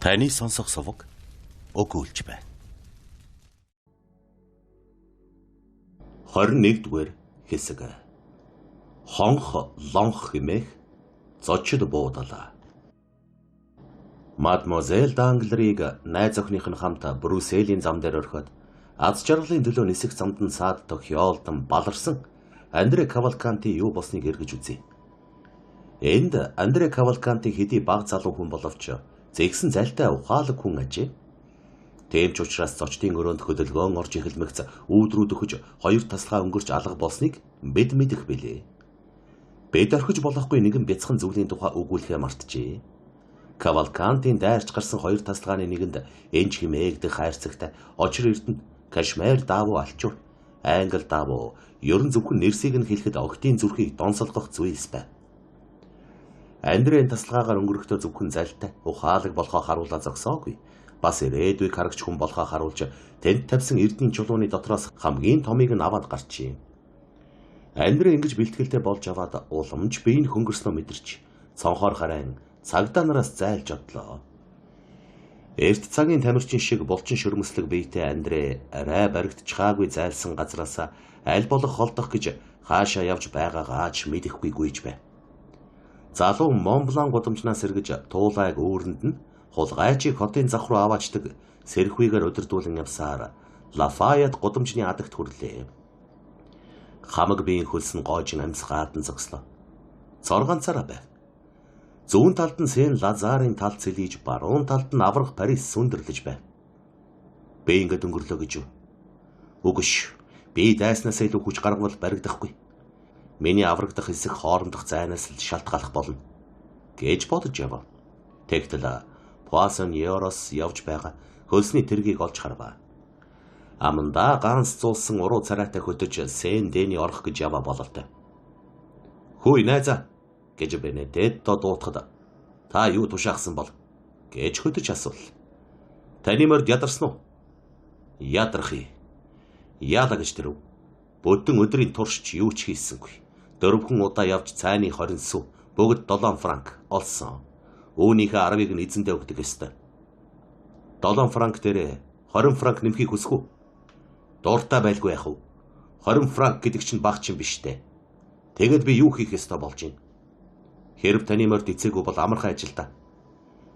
Таны сонсох суваг өгүүлж байна. 21-р хэсэг. Хонх лонх хэмээх зочид буудалаа. Мадмуазель Данглерийг найз охиных нь хамт Брюсселийн зам дээр орхиод аз жаргалын төлөө нисэх замд нь саад тохиолдон баларсан Андре Кавалканти юу болсныг эргэж үзье. Энд Андре Кавалканти хэдий бага залуу хүн боловч зэгсэн залтай ухаалаг хүн ажээ. Тийм ч учраас зочдын өрөөнд хөдөлгөөн орж эхэлмэгц үүд рүү дөхөж хоёр таслага өнгөрч алга болсныг бид мэдэх билээ. Бид орхиж болохгүй нэгэн бяцхан зүйлийн тухай өгүүлэхээ мартжээ. Кавалкантийн дайрч гарсан хоёр тасалгааны нэгэнд энж химээгдэх хайрцагтай очир эрдэнэ Кашмир даавуу алчуур, англи даавуу ерөн зөвхөн нэрсийг нь хэлэхэд огтын зүрхийг донсолгох зүйлс байв. Андрийн тасалгаагаар өнгөрөхдөө зөвхөн залтай ухаалаг болохоо харуулаа зогсоогүй. Бас ирээдүйг харагч хүн болохоо харуулж тэнд тавьсан эрдний чулууны дотроос хамгийн томыг нь аваад гарчээ. Андрей ингэж бэлтгэлтэй болж аваад уламж биеийн хөнгөрснөө мэдэрч цонхоор харайн цагдаа нараас зайлж одлоо. Эрт цагийн тамирчин шиг булчин шөрмөслөг биетэй Андрей арай баригдчихаагүй зайлсан газраас аль болох холдох гэж хаашаа явж байгаагаа ч мэдэхгүй гүйж байв. Залуу Монблан гудамжнаас эргэж туулайг үүрэнд нь хулгайчийг хотын зах руу аваачдаг сэрхвийгээр удирдуулан явсаар Лафайет гудамжны адагт хүрлээ. Хамаг биеийн хөлс нь гоожин амьсгаадан зогслоо. Цорганцаараа байв. Зүүн талд нь Сен Лазарын тал цэлийж, баруун талд нь аврах Парис сүндэрлэж байв. Би ингээд өнгөрлөө гэж юу? Үгүй ш. Би дайснаас илүү хүч гаргавал баригдахгүй. Миний аврагдах хэсэг хоорондох зайнаас л шалтгааллах болно гэж бодож явав. Тэгтэл Пуасон Еврос явж байгаа хөлсний тэргийг олж харваа. Амандаа ганц зуулсан уруу царайтай хөдөж Сен Дэни орох гэж яваа бололтой. "Хөөе найзаа" гэж Бенедетто дуутахад "Та юу тушаахсан бол?" гэж хөдөж асуул. "Таны морд ядарсан уу?" "Ядрах юм. Яалаа гэж тэрв. Бүтэн өдрийн туршч юу ч хийсэнгүй. Дөрвөн удаа явж цайны 20 сүү бүгд 7 франк олсон. Үүнийхээ 10-ыг нь эзэндээ өгдөг ёстой. 7 франк дээрээ 20 франк нэмхийг хүсэх үү? Дуртай байлгүй яах вэ? 20 франк гэдэг чинь бага ч юм биш дээ. Тэгэд би юу хийх ёстой болж байна? Хэрв таны морд эцээгүй бол амархан ажил та.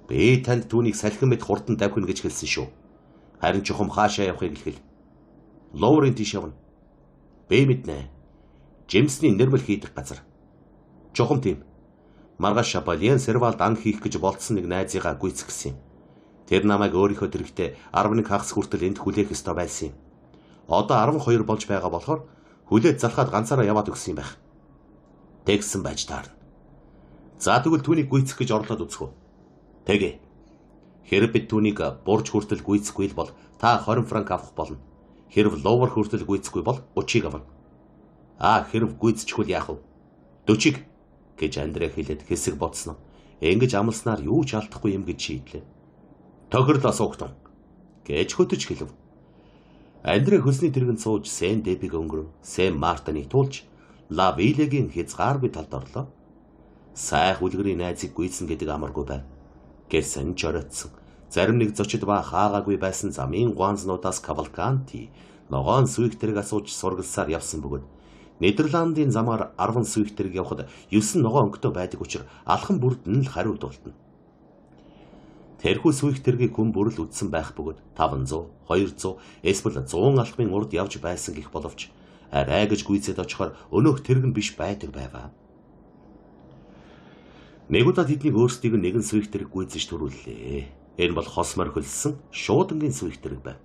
Би танд түүнийг салхин мэт хурдан давхина гэж хэлсэн шүү. Харин чухам хаашаа явахыг л хэл. Лоурын тийш явна. Би мэднэ. Жимсний нэрмэл хийдэг газар. Чухам тийм. Маргааш Шапалиан сервалд ан хийх гэж болцсон нэг найзыгаа гүйцэх гэсэн юм. Тэр намайг өөрийнхөө тэрэгтээ 11 хагас хүртэл энд хүлээх ёстой байсан юм. Одоо 12 болж байгаа болохоор хүлээж залхаад ганцаараа яваад өгсөн юм байх. Тэгсэн байж таарна. За тэгвэл түүнийг гүйцэх гэж орлоод үзэх үү? Тэгээ. Хэрв бид түүнийг бурж хүртэл гүйцэхгүй л бол та 20 франк авах болно. Хэрв ловер хүртэл гүйцэхгүй бол 30-ыг авна. Аа хэрв гүйцэчихвэл яах вэ? 40-ыг гэж Андрей хэлээд хэсэг бодсноо. Ингэж амласнаар юу ч алдахгүй юм гэж шийдлээ. "Тохирлоо суугтун" гэж хөтөж хэлв. Андрей хөлсний тэргэнд сууж Сен Дэбиг өнгөрөн Сен Мартиныг туулж Ла Вилегийн хязгааргүй талд орлоо. Сайх үлгэрийн найзыг гүйцэн гэдэг амаргүй байв. Гэсэн ч оройтсон. Зарим нэг зочид ба хаагаагүй байсан замын гуанзнуудаас Кавалканти ногоон сүйх тэрэг асууж сургалсаар явсан бөгөөд Нидерландын замаар 10 сүйх тэрэг явхад 9 ногоон өнгөтэй байдаг учир алхан бүрд нь л хариу дуултна. Тэрхүү сүйх тэргийг хүн бүрэл үдсэн байх бөгөөд 500, 200, эсвэл 100 алхмын урд явж байсан гэх боловч арай гэж гүйцээд очихоор өнөөх тэрэг нь биш байдаг байваа. Нэг удаа тэднийг өөрсдийг нь нэгэн сүйх тэрэг гүйцэж төрүүллээ. Энэ бол хос морь хөлсөн шуудангийн сүйх тэрэг байв.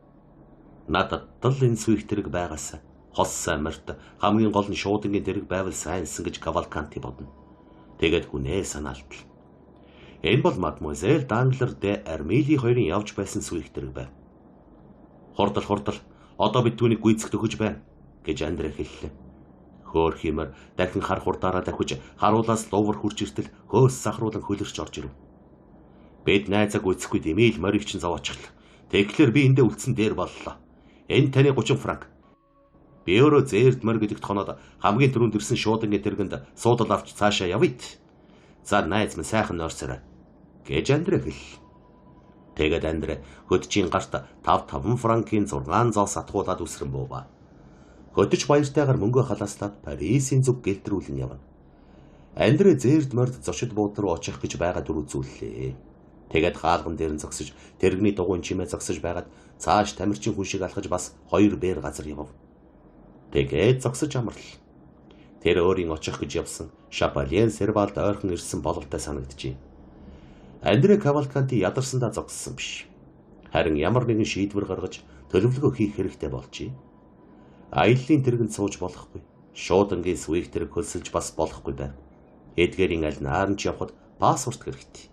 Надад л энэ сүйх тэрэг байгаасаа хос сайн морьт хамгийн гол нь шуудангийн тэрэг байвал сайнсан гэж Кавалканти бодно. Тэгээд хүнээ санаалтал. Энэ бол Мадмуазель Данглер де Армили хоёрын явж байсан сүйх тэрэг байв. "Хурдал хурдал одоо бид түүнийг гүйцэх төхөж байна" гэж Андрей хэллээ. Хөөр хиймэр дахин хар хурдаараа давхиж харуулаас лувар хурж иртэл хөөс сахруулан хөлөрч орж ирэв. "Бид найзаа гүйцэхгүй дэмийл морийг чинь зовоочихлоо. Тэгэхээр би эндээ үлдсэн дээр боллоо. Энэ таны 30 франк. Би өөрөө зээрд морь гэдэгт хоноод хамгийн түрүүнд ирсэн шуудангийн тэргэнд суудал авч цаашаа явъя. За найз минь сайхан нойрсорой" гэж Андрей хэллээ. Тэгээд Андре хөдчийн гарт 5 франкийн 6 зоос атгуулад үсрэн бууваа. Хөдөж баяртайгаар мөнгөө халааслаад Парисын зүг гэлтрүүлэн явна. Андре зээрд морд зочид буудлын руу очих гэж байгаа дүр үзүүллээ. Тэгээд хаалган дээр нь зогсож тэрэгний дугуйн чимээ зогсож байгаад цааш тамирчин хүн шиг алхаж бас 2 бээр газар явв. Тэгээд зогсож амарлаа. Тэр өөрийн очих гэж явсан Шапален Сервалд ойрхон ирсэн бололтой санагджээ. Андре Кавалканти ядарсандаа зогссон биш. Харин ямар нэгэн шийдвэр гаргаж төлөвлөгөө хийх хэрэгтэй болжээ. Аяллаа тэргэнд сууж болохгүй. Шуудангийн сүийг тэрэг хөлсөлж бас болохгүй байв. Эдгээрийн аль наар нь ч явхад паспорт хэрэгтэй.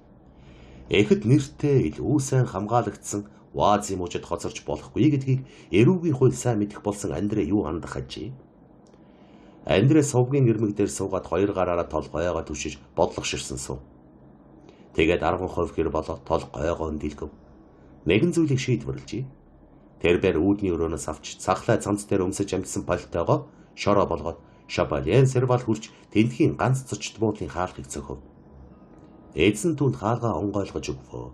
Эхэд нэртэй илүү сайн хамгаалагдсан ВАЗын мужид хоцорч болохгүй гэдгийг эрүүгийн хууль сайн мэдэх болсон Андре юу андах ажээ. Андре сувгийн ирмэг дээр суугаад хоёр гараараа толгойгоо түшиж бодлого ширсэн суу. Тэгээд 10% хэр болоо толгойгоо дийлгэв. Нэгэн зүйлийг шийдвэрлэжээ. Тэр бэр үүдний өрөөнөөс авч цахлаа цамц дээр өмсөж амжсан пальтойгоо шороо болгоод Шапален Сервал хүрч тэндхийн ганц зочд буудлын хаалгыг цохив. Эзэн түүнд хаалгаа онгойлгож өгвөө.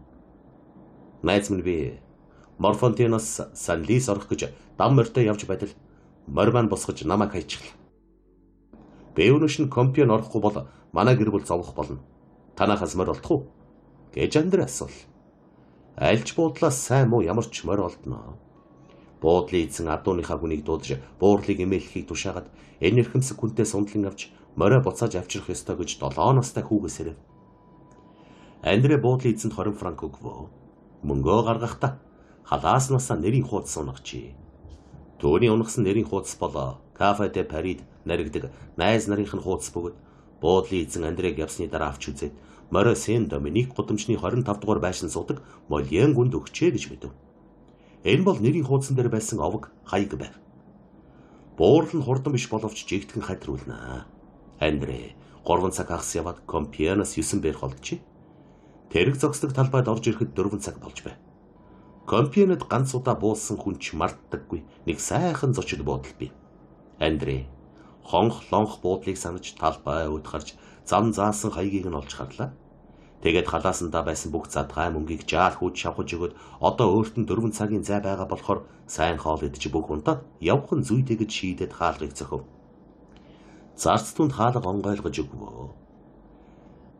Найз минь би Морфонтиноос Сан-Лис орох гэж дам морьтой явж байтал морь маань босгож намайг хайчихлаа. Би өнөөш нь компьон орохгүй бол манай гэр бүл зовох болно. Танахаас морь олдох уу? Гэж Андре асуул. Альж буудлаас сайн муу ямар ч морь олдно. Буудлын эзэн адууныхаа хүнийг дуудаж буурлыг эмээлэхийг тушаагаад энэ эрхэмсэг хүнтэй сундлан авч морио буцааж авчрах ёстой гэж 7 настай хүүгээс ирэв. Андре буудлын эзэнд 20 франк өгвөө. Мөнгөө гаргахдаа халааснасаа нэрийн хуудас унагчээ. Түүний унагсан нэрийн хуудас бол Кафе де Парид наригдаг найз нарын хуудас бөгөөд буудлын эзэн Андрег явсны дараа авч үзээд морио Сен Доминик гудамжны 25 дугаар байшин суудаг Мольен гүнд өгчээ гэж мэдэв. Энэ бол нэрийн хуудсан дээр байсан овог хаяг байв. Буурал нь хурдан биш боловч жигтгэн хадруулнаа. Андре 3 цаг хагас яваад Компьенаас 9 бээр холджээ. Тэрэг зогсдог талбайд орж ирэхэд 4 цаг болж байв. Компьенад ганц удаа буулсан хүн ч мартдаггүй нэг сайхан зочид буудал бий. Андре хонх лонх буудлыг санаж талбай өд гарч зам заасан хаягийг нь олж харлаа. Тэгээд халаасандаа байсан бүх задгай мөнгийг жаал хүүд шавхаж өгөөд одоо өөрт нь 4 цагийн зай байгаа болохоор сайн хоол идэж бүх унтаад явах нь зүйтэй гэж шийдээд хаалгыг цохив. Зарц түнд хаалга онгойлгож өгвөө.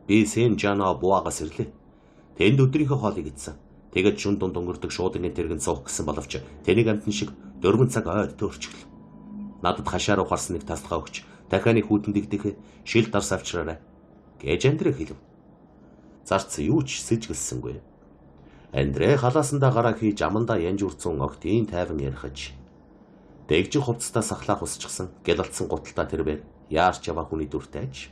Би Сен Жано Буагаас ирлээ. Тэнд өдрийнхөө хоолыг идсэн. Тэгээд шүн дунд өнгөрдөг шуудангийн тэргэнд суух гэсэн боловч тэнийг амтан шиг 4 цаг ойд төөрчихлөө. Надад хашаар ухаарсан нэг таслага өгч дахианы хүүтэнд дэгдэх шил дарс авчраарай гэж Андре хэлв. Зарц юу ч сэжгэлсэнгүй. Андре халаасандаа гараа хийж амандаа янж үрцэн огтын тайван ярихаж дэгжин хувцастаа сахлаа хусчихсан гялалцсан гуталтаа тэрвэр яарч яваа хүний дүртэй аж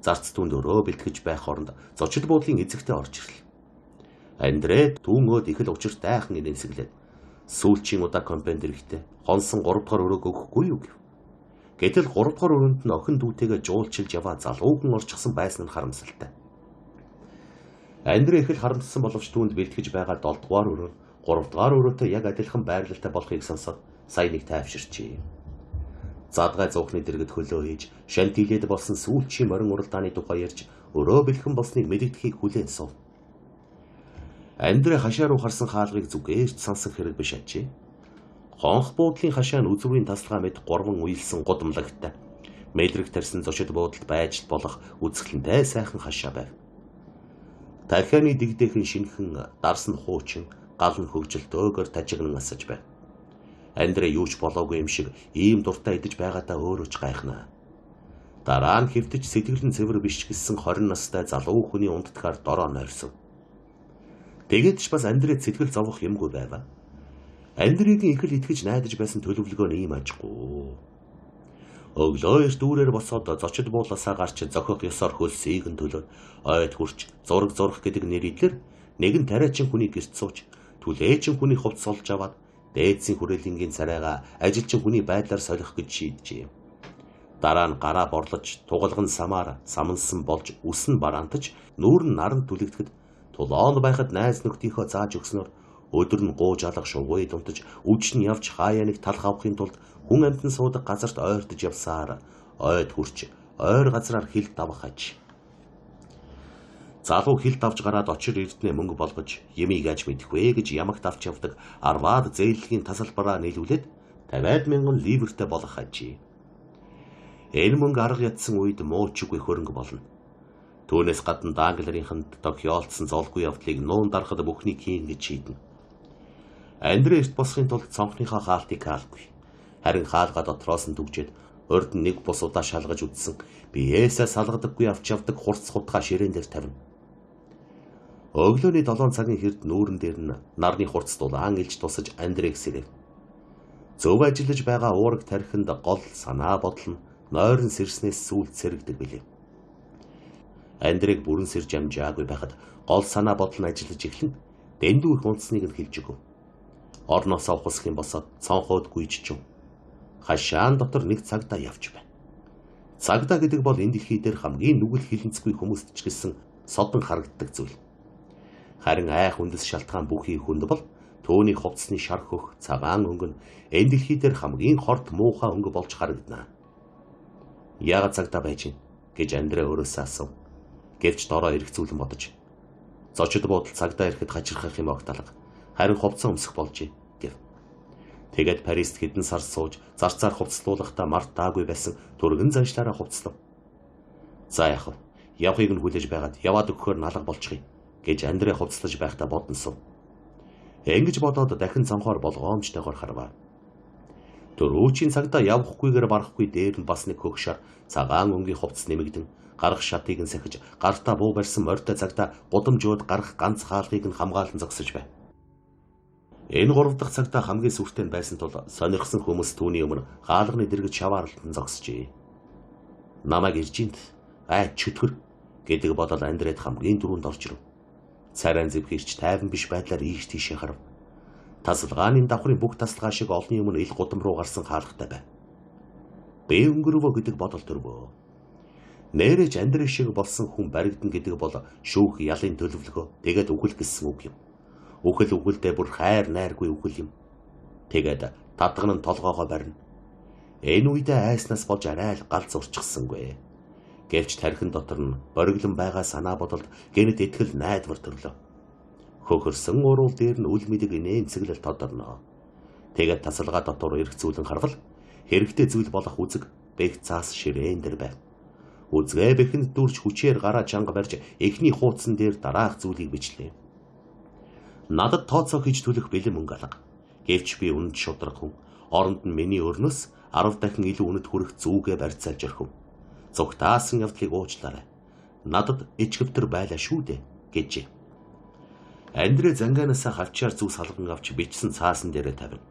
зарц түнд өрөө бэлтгэж байх хооронд зочид буудлын эзэгтэй орж ирлээ. Андре түүн өөд их л учиртай айхан инээмсэглээд сүүлчийн удаа компьен ирэхдээ хонсон 3 дугаар өрөөг өгөхгүй юу гэв. Гэтэл 3 дугаар өрөөнд нь охин дүүтэйгээ жуулчилж яваа залуухан орчихсон байсан нь харамсалтай. Андре их л харамссан боловч түүнд бэлтгэж байгаа 7 дугаар өрөө 3 дугаар өрөөтэй яг адилхан байрлалтай болохыг сонсоод сая нэг тайвширчээ. Задгай зуухны дэргэд хөлөө хийж шантилээд болсон сүүлчийн морин уралдааны тухай ярьж өрөө бэлхэн болсныг мэдэгдэхийг хүлээн суув. Андре хашаа руу харсан хаалгыг зүгээрч сансан хэрэг биш ажээ. Хонх буудлын хашаа нь үзүүрийн таслага мэт 3 уялсан гудамлагтай. Мэдрэг тарьсан зочид буудалд байж болох үзэсгэлэнтэй сайхан хашаа байв. Тархианы дэгдэхэн шинхэн дарс нь хуучин гал нь хөгжилтөөгөр тажигнан асаж байв. Андре юу ч болоогүй юм шиг ийм дуртай идэж байгаадаа өөрөө ч гайхнаа. Дараа нь хэвтэж сэтгэл нь цэвэр биш гэсэн 20 настай залуу хүний унтдахаар дороо нойрсов. Тэгээд ч бас Андред сэтгэл зовох юмгүй байв. Андрегийн их л итгэж найдаж байсан төлөвлөгөө нь ийм ажгүй. Өглөө эрт үүрээр босоод зочид бууласаа гарч зохих ёсоор хөлсийг нь төлөөд ойд хүрч зураг зурах гэдэг нэр идлэр нэгэн тариачин хүний гэрт сууж түлээчин хүний хувцас олж аваад дээдсийн хүрээлэнгийн царайгаа ажилчин хүний байдлаар солих гэж шийджээ. Дараа нь гараа борлож тугалган самаар самнсан болж үс нь бараантаж нүүр нь наранд түлэгдэхэд тулаан байхад найз нөхдийнхөө зааж өгснөөр өдөр нь гууж алга шувуу дунтаж үжин нь явж хаяа нэг талх авахын тулд хүн амьтан суудаг газарт ойртож явсаар ойд хүрч ойр газраар хил давах аж. Залуу хилд авч гараад очир эрднэ мөнгө болгож ямиг аж мэдэх вэ гэж ямагт авч явдаг 10-аад зээллэгийн тасалбараа нийлүүлээд 50 мянган ливертэй болох ажээ. Энэ мөнгө арга ядсан үед муучгүй хөрөнгө болно. Түүнээс гадна Данглерийнханд тохиолдсон золгүй явдлыг нуун дарахад бүхнийг хийн гэж шийднэ. Андрей эрт босохын тулд цонхныхоо хаалтыг хаалгүй. Харин хаалга дотроос нь түгжээд урд нь нэг бус удаа шалгаж үзсэн биеэсээ салгадаггүй авч явдаг хурц хутгаа ширээн дээр тавина. Өглөөний 7 цагийн хэрд нүүрэн дээр нь нарны хурц дулаан илж тусаж Андрейг сэрэв. Зөв ажиллаж байгаа уураг тархинд гол санаа бодол нь нойрон сэрснээс сүүлд сэрэгдэг билээ. Андрейг бүрэн сэрж амжаагүй байхад гол санаа бодол нь ажиллаж эхлэн дэндүү их унтсныг нь хэлж өгөв. Орноосоо ухасах юм босоод цонхоод гүйжчихв. Хашаан дотор нэг цагдаа явж байна. Цагдаа гэдэг бол энэ дэлхий дээр хамгийн нүгэл хилэнцгүй хүмүүст ч гэсэн содон харагддаг зүйл. Харин айх үндэс шалтгаан бүхий хүнд бол түүний хувцсны шар хөх цагаан өнгө нь энэ дэлхий дээр хамгийн хорт муухай өнгө болж харагдана. Яагаад цагдаа байж гин гэж Андрей өөрөөсөө асуув. Гэвч дороо эргэцүүлэн бодож зочид буудал цагдаа ирэхэд хачирхах юм огталга. Харин хувцас өмсөх болжээ гэв. Тэгээд Парист хэдэн сар сууж зарцаар хувцлуулахдаа мартаагүй байсан түргэн заншлаараа хувцлав. За яах вэ? Явахыг нь хүлээж байгаад яваад өгөхөөр налга болчих юм гэж Андрей хувцлаж байхдаа бодсон сув. Ингэж бодоод дахин цонхоор болгоомжтойгоор харваа. Төрүүчийн цагдаа явахгүйгээр барахгүй дээр нь бас нэг хөгшөр цагаан өнгийн хувцас нэмэгдэн гарах шатыг нь сахиж гартаа буу барьсан морьтой цагдаа гудамжууд гарах ганц хаалгыг нь хамгаалан зогсож байв. Энэ 3 дахь цагдаа хамгийн сүртэй байсан тул сонирхсан хүмүүс түүний өмнө хаалганы дэргэд шаваарлалтан зогсжээ. Намайг иржинт ай чөтгөр гэдэг бодол Андрейд хамгийн түрүүнд орж ирэв. Царайн зэвхэрч тайван биш байдлаар ийш тийшээ харав. Тасалгааны давхрын бүх тасалгаа шиг олны өмнө ил гудам руу гарсан хаалгатай байв. Би өнгөрөвөө гэдэг бодол төрвөө. Нээрэж Андрей шиг болсон хүн баригдан гэдэг бол шүүх ялын төлөвлөгөө тэгээд үхэл гэсэн үг юм. Үхэл үхэлдээ бүр хайр найргүй үхэл юм. Тэгээд татган нь толгоогоо барина. Энэ үедээ айснаас болж арай л галз урчсангүй. Гэвч тархин дотор нь бориглон байгаа санаа бодолд гэнэт итгэл найдвар төрлөө. Хөхөрсөн уруул дээр нь үл мэдэг нэмсэглэл тодорно. Тэгээд тасалгаа дотор эргцүүлэн харвал хэрэгтэй зүйл болох үзэг бэх цаас ширээн дээр байв. Үзгээ бэхэнд дүрж хүчээр гараа чанга барьж эхний хуудсан дээр дараах зүйлийг бичлээ. Надад тооцоо хийж төлөх бэлэн мөнгө алга. Гэвч би үнэнд шудраг хүн. Оронд нь миний өрнөөс 10 дахин илүү үнэт хүрэх зүугээ барьцаалж орхив. Зүгтаасан явдлыг уучлаарай. Надад ичгэвтер байлаа шүү дээ гэжээ. Андрей занганаасаа хавчаар зүг салган авч бичсэн цаасан дээрээ тавина.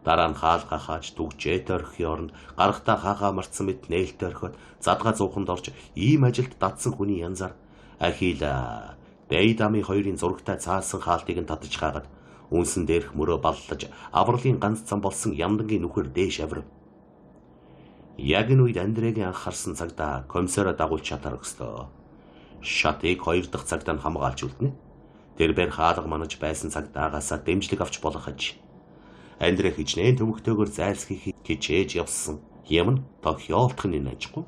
Дараа нь хаалгаа хааж түгжээ орхихийн оронд гарахтаа хаагаа мартсан мэт нээлттэй орхиод задгаа зууханд орж ийм ажилд дадсан хүний янзаар ахила Дэйдами хоёрын зурагтай цаасан хаалтыг нь татаж хаагаад үнсэн дээрх мөрөө баллаж авралын ганц зам болсон ямдангийн нүхэр дээш авирв. Яг энэ үед Андрейгийн анх харсан цагдаа комиссараа дагуулж шатаар өгслөө. Шатыг 2 дахь цагдаа нь хамгаалж үлдэнэ. Тэрбээр хаалга манаж байсан цагдаагаасаа дэмжлэг авч болох аж. Андрей хичнээн төвөгтэйгээр зайлсхийхийг хичээж явсан юм нь тохиолдох нь ажихгүй.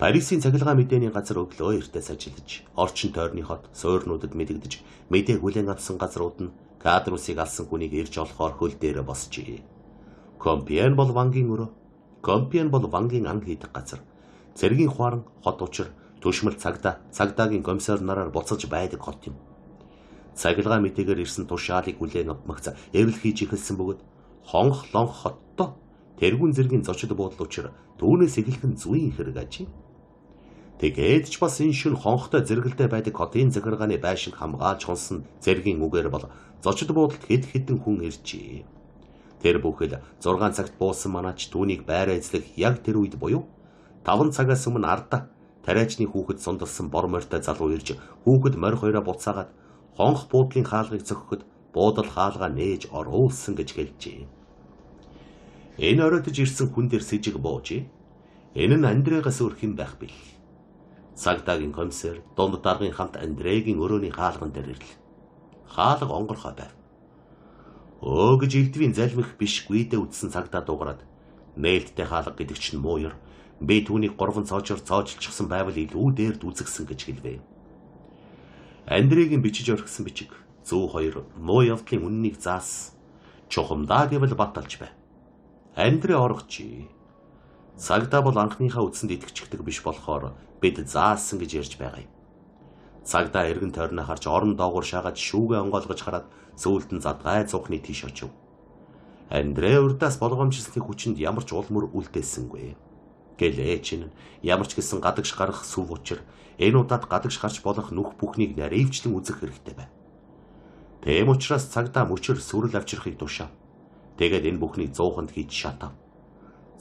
Парисын цахилгаан мэдээний газар өглөө эртээс ажиллаж, орчин тойрны хот суурнуудад мэдэгдэж, мэдээ хүлээн авсан газрууд нь кадрусыг алсан хүнийг ирж олохоор хөл дээрээ босчээ. Компьен бол Вангийн өрөө, Компьен бол Вангийн ан хийдэг газар. Цэргийн хуаран хот учир түшмэл цагдаа, цагдаагийн комиссар нараар буцаж байдаг хот юм. Цахилгаан мэдээгээр ирсэн тушаалыг хүлээн авмагц эрэл хийж эхэлсэн бөгөөд хонх лонх хоттой тэргүүн зэргийн зочид буудал учир түүнээс эхлэх нь зүйн хэрэг ажээ. Тэгээд ч бас энэ шүн хонхтой зэрэгэлдээ байдаг хотын захиргааны байшинг хамгаалж хонсон зэргийн үгээр бол зочид буудалд хэд хэдэн хүн иржээ. Тэр бүхэл 6 цагт буусан манаач түүнийг байраа эзлэх яг тэр үед буюу 5 цагаас өмнө ардаа тариачны хүүхэд сундалсан бор морьтой залуу ирж хүүхэд морь хоёроо буцаагаад хонх буудлын хаалгыг цохиход буудал хаалгаа нээж оруулсан гэж хэлжээ. Энэ оройтож ирсэн хүн дээр сэжиг буужээ. Энэ нь Андрейгаас өөр хэн байх бил. Цагдаагийн комиссар дунд даргын хамт Андрейгийн өрөөний хаалган дээр ирлээ. Хаалга онгорхой байв. Өө гэж элдвийн залмих бишгүйдээ үтсэн цагдаа дуугараад нээлттэй хаалга гэдэг чинь муу ёр. Би түүнийг 3 цоожоор цоожилчихсан байвал илүү дээрд үзэгсэн гэж хэлвэ. Андрегийн бичиж орхисон бичиг зүү хоёр муу явдлын үннийг заасан. Чухамдаа гэвэл баталж бай. Андре оргочий. Цагдаа бол анхныхаа үтсэнд итгэждэг биш болохоор бид заасан гэж ярьж байгаа юм. Цагдаа эргэн тойрноо харж орон доогуур шаагаад шүүгээ онгойлгож хараад сүүлд нь задгай цуухны тийш очив. Андре урдаас болгоомжлсны хүчинд ямар ч улмөр үлдээсэнгүй. Гэлээ чинь ямар ч гэсэн гадагш гарах сүв учир энэ удаад гадагш гарч болох нүх бүхнийг наривчлан үзэх хэрэгтэй байв. Тэм учраас цагдаа мөчөр сүрэл авчрахыг тушаав. Тэгээд энэ бүхнийг зууханд хийж шатав.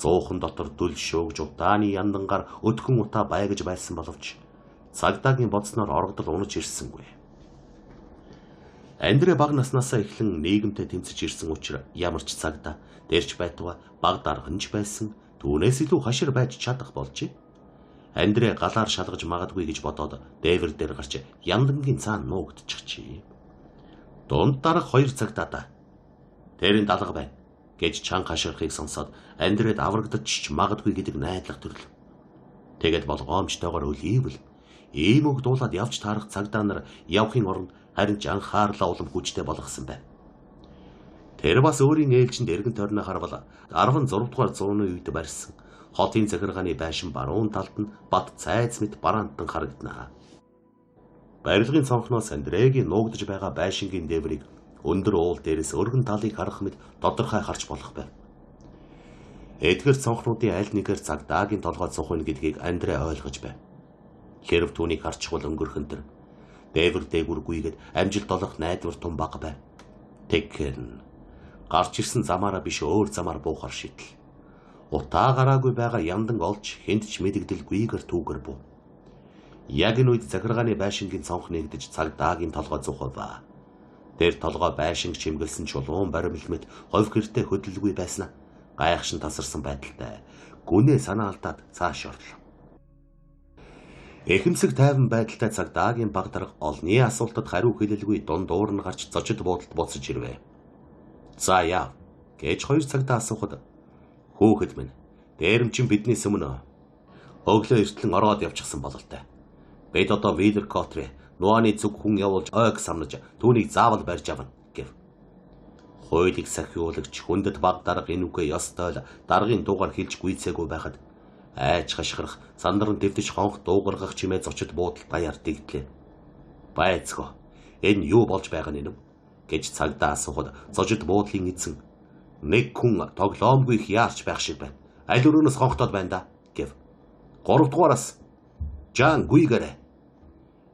Зуухан дотор дүл шөөгж удааны яндангаар өдгөн утаа байгаж байсан боловч цагдаагийн бодсноор оргодол унаж ирсэнгүй. Андре бага наснаасаа эхлэн нийгэмтэй тэмцэж ирсэн учраас ямар ч цагдаа дэрч байтугай баг дарганж байсан түүнээс илүү хашир байж чадах болжээ. Андре галаар шалгаж магадгүй гэж бодоод дээвэр дээр гарч яндангийн цаана нуугдчихжээ. Дунд дарга 2 цагтаа тэрийн далга байна гэж чанга хашгирахыг сонсоод Андред аврагдаж ч магадгүй гэдэг найдлага төрлөө. Тэгээд болгоомжтойгоор өлийвэл ийм үг дуулаад явж таарах цагдаа нар явахын оронд харин ч анхаарлаа улам хүчтэй болгосон байв. Тэр бас өөрийн ээлжинд эргэн тойрноо харвал 16 дугаар зууны үед барьсан хотын захиргааны байшин баруун талд нь бат цайз мэт бараантан харагдана. Барилгын цонхноос Андрегийн нуугдаж байгаа байшингийн дээврийг өндөр уул дээрээс өргөн талыг харах мэт тодорхой харж болох байв. Эдгээр цонхнуудын аль нэгээр цагдаагийн толгой цухна гэдгийг Андре ойлгож байв. Хэрв түүнийг харчихвал өнгөрхөн тэр дээвэр дээгүргүйгээд амжилт олох найдвар тун бага байв. Тэгэхээр гарч ирсэн замаараа биш өөр замаар буухар шийдэл. Утаа гараагүй байгаа яндан олж хүнд ч мэдэгдэлгүйгээр түүгэр буу. Яг энэ үед захиргааны байшингийн цонх нэгдэж цагдаагийн толгой цухав. Тэр толгой байшинг чимгэлсэн чулуун баримл мэт хов гэртээ хөдөлгүй байснаа гайхшин тасарсан байдалтай гүнээ санаа алдаад цааш орлоо. Эхэмсэг тайван байдалтай цагдаагийн баг дарга олны асуултад хариу хэлэлгүй дундуур нь гарч зочид буудалд буцаж ирвэ. За яав гэж 2 цагдаа асуухад хүүхэд минь дээрэмчин биднээс өмнө өглөө эртлэн ороод явчихсан бололтой. Бид одоо Вилер Котри нуаны зүг хүн явуулж ойг самнаж түүнийг заавал барьж авна гэв. Хуулийг сахиулагч хүндэт баг дарга энэ үгээ ёстой л даргын дуугаар хэлж гүйцээгүй байхад айж хашгирах сандран дэвтэж хонх дуугаргах чимээ зочид буудал даяар дэгдлээ. Байцгоо энэ юу болж байгаа нь гэж цагдаа асуухад зочид буудлын эзэн нэг хүн тоглоомгүй их яарч байх шиг байна. Аль өрөөнөөс хонхтоод байна да гэв. 3 дугаараас Жан гүйгээрэй.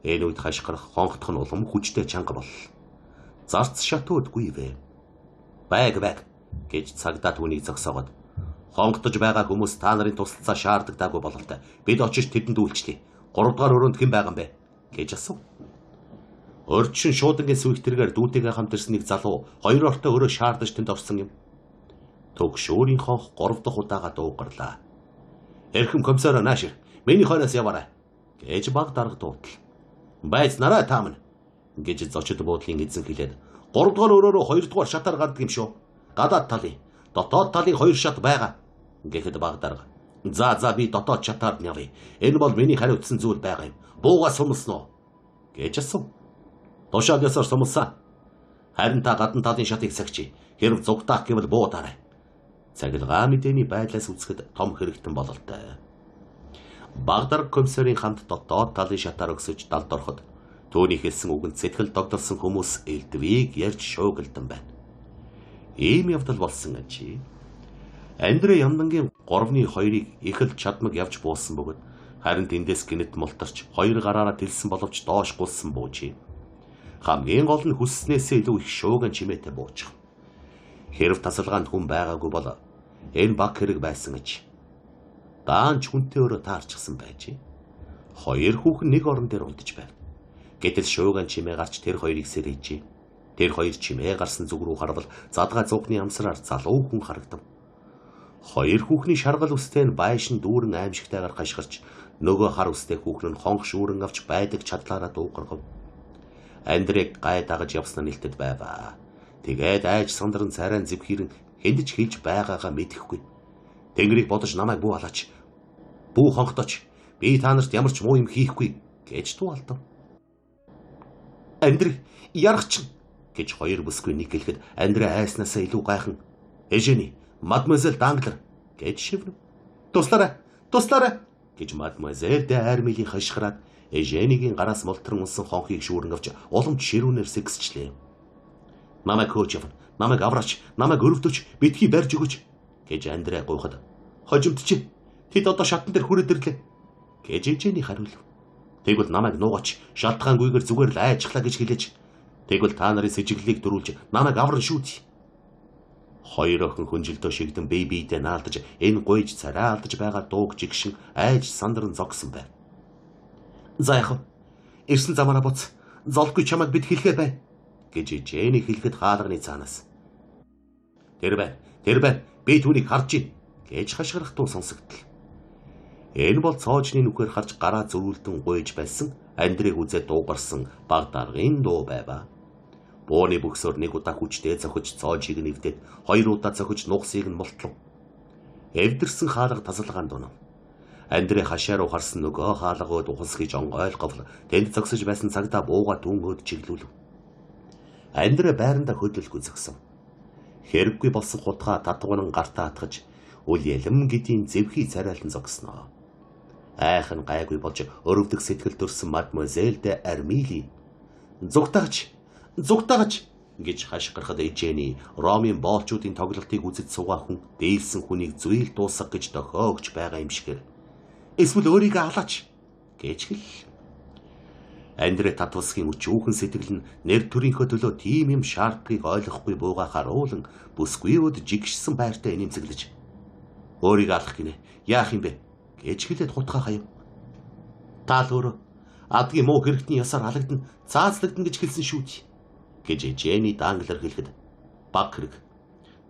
Энэ үед хашгирах хонхтох нь улам хүчтэй чанга боллоо. Зарц шатууд гүйвэ. Байг байг гэж цагдаа түүнийг зогсоогод хонхтож байгаа хүмүүс та нарын тусалцаа шаардагдаагүй бололтой. Бид очиж тэдэнд үйлчлэе. 3 дугаар өрөөнд хэн байгаа юм бэ гэж асуув. Урьдчилан шуудангийн сүйх тэргээр дүүтэйгээ хамт ирсэн нэг залуу хоёр ортой өрөө шаардаж тэнд орсон юм. Төгшөөрийн хонх 3 дахь удаага дуугарлаа. Эрхэм комиссараа наашир миний хойноос яваарай гэж баг дарга дуудлаа. Байц нараа та минь гэж зочид буудлын эзэн хэлээд 3 дугаар өрөөрөө 2 дугаар шатаар гардаг юм шүү. Гадаад талын дотоод талын 2 шат байгаа гэхэд баг дарга. За за би дотоод шатаар нь явъя. Энэ бол миний хариуцсан зүйл байгаа юм. Буугаа сумлсан уу гэж асуув. Тушаал ёсоор сумлсан. Харин та гадна талын шатыг сахичи. Хэрв зугтаах гэвэл буу дарай. Цахилгаан мэдээний байдлаас үзэхэд том хэрэгтэн бололтой. Баг дарга комиссарын хамт дотоод талын шатаар өгсөж далд ороход түүний хэлсэн үгэнд сэтгэл догдолсон хүмүүс элдвийг ярьж шуугилдан байна. Ийм явдал болсон ажээ. Андре Ямдангийн 3-ны 2-ыг их л чадмаг явж буусан бөгөөд харин тэндээс гинэт мултарч хоёр гараараа тэлсэн боловч доош гулсан буужээ. Хамгийн гол нь хүсснээсээ илүү их шууган чимээтэй буучих. Хэрв тасалгаанд хүн байгаагүй бол энэ баг хэрэг байсан аж. Даанч хүнтэй өөрөө таарчихсан байжээ. Хоёр хүүхэн нэг орон дээр унтж байв. Гэтэл шууган чимээ гарч тэр хоёрыг сэрээжээ. Тэр хоёр чимээ гарсан зүг рүү харвал задгай цуухны амсраар залуу хүн харагдав. Хоёр хүүхний шаргал үстэй нь байшин дүүрэн аимшигтайгаар хашгирч нөгөө хар үстэй хүүхэн нь хонх шүүрэн авч байдаг чадлаараа дуугаргав. Андрег гай дагаж явсан нь нэлтэд байваа. Тэгээд айж сандран царайн зэвхирэн хэндэж хэлж байгаагаа мэдэхгүй. Тэнгэрийг бодож намайг бүү алаач. Бүү хонхтооч. Би та нарт ямар ч муу юм хийхгүй гэж дуу алдав. Андрей яргачин гэж хоёр бүсгүй нэг хэлэхэд Андрей айснаасаа илүү гайхан Эжени, мадемуазель Данглер гэж шивнэ. Туслаарай, туслаарай гэж мадемуазель де Армилийн хашгираад Эженигийн гараас молтрон унсан хонхыг шүүрэн авч уламж ширүүнээр сэгсчлээ. Намайг хөөж явна, намайг авраач, намайг өрөвдөж, битгий барьж өгөөч гэж Андрей гуйхад хожимдчих. Тэд одоо шатан дээр хүрээд ирлээ гэж Эжени хариулв. Тэгвэл намайг нуугач, шалтгаангүйгээр зүгээр л айжхлаа гэж хэлээч. Тэгвэл та нарын сэжиглэлийг дөрүүлж намайг аварна шүү дээ. Хоёр охин хөнжилдөө шигдэн бие биедээ наалдаж энэ гуйж царай алдаж байгаа дууг жигшин айж сандран зогсон байв. За яах вэ? Ирсэн замаараа буц. Золгүй чамайг бид хэлэхээр бай гэж Жэни хэлэхэд хаалганы цаанаас. Тэр бай. Тэр бай. Би түүнийг харж байна гэж хашгирах дуу сонсогдол. Энэ бол цоожны нүхээр харж гараа зөрүүлдэн гуйж байсан Андрийг үзээд дуугарсан баг даргын дуу байваа. Бууны бөксөөр нэг удаа хүчтэй зохиж цоожийг нэвдээд хоёр удаа зохиж нугасыг нь мултлав. Эвдэрсэн хаалга тасалгаанд унав. Андрей хашаа руу харсан нөгөө хаалгууд ухасхийж онгойлговл тэнд зогсож байсан цагдаа бууга түн өөд чиглүүлв. Андрей байрандаа хөдлөлгүй зогсов. Хэрэггүй болсон хутгаа татгунан гартаа атгаж үл ялам гэдийн зэвхий царайлан зогсноо. Айхан гайгүй болж өрөвдөх сэтгэл төрсөн мадемуазель де Армили "Зугтаач! Зугтаач!" гэж хашгирахад Эжени Ромын боолчуудын тоглолтыг үзэж суугаа хүн дээлсэн хүнийг зүйл дуусгах гэж дохиогч байгаа юм шигээр эсвэл өөрийгөө алаач гэж хэл. Андрей татвасгийн өчүүхэн сэтгэл нь нэр төрийнхөө төлөө тийм юм шаардлагыг ойлгохгүй бууга харуулан бүсгүйуд жигшсэн байртай инээмсэглэж өөрийгөө алах гинэ. Яах юм бэ гэж хэлээд хутгаа хаяв. Та л өөрөө адгийн муу хэрэгтний ясаар алагдана, цаазлагдана гэж хэлсэн шүү дээ гэж Жэни Данглер хэлэхэд баг хэрэг.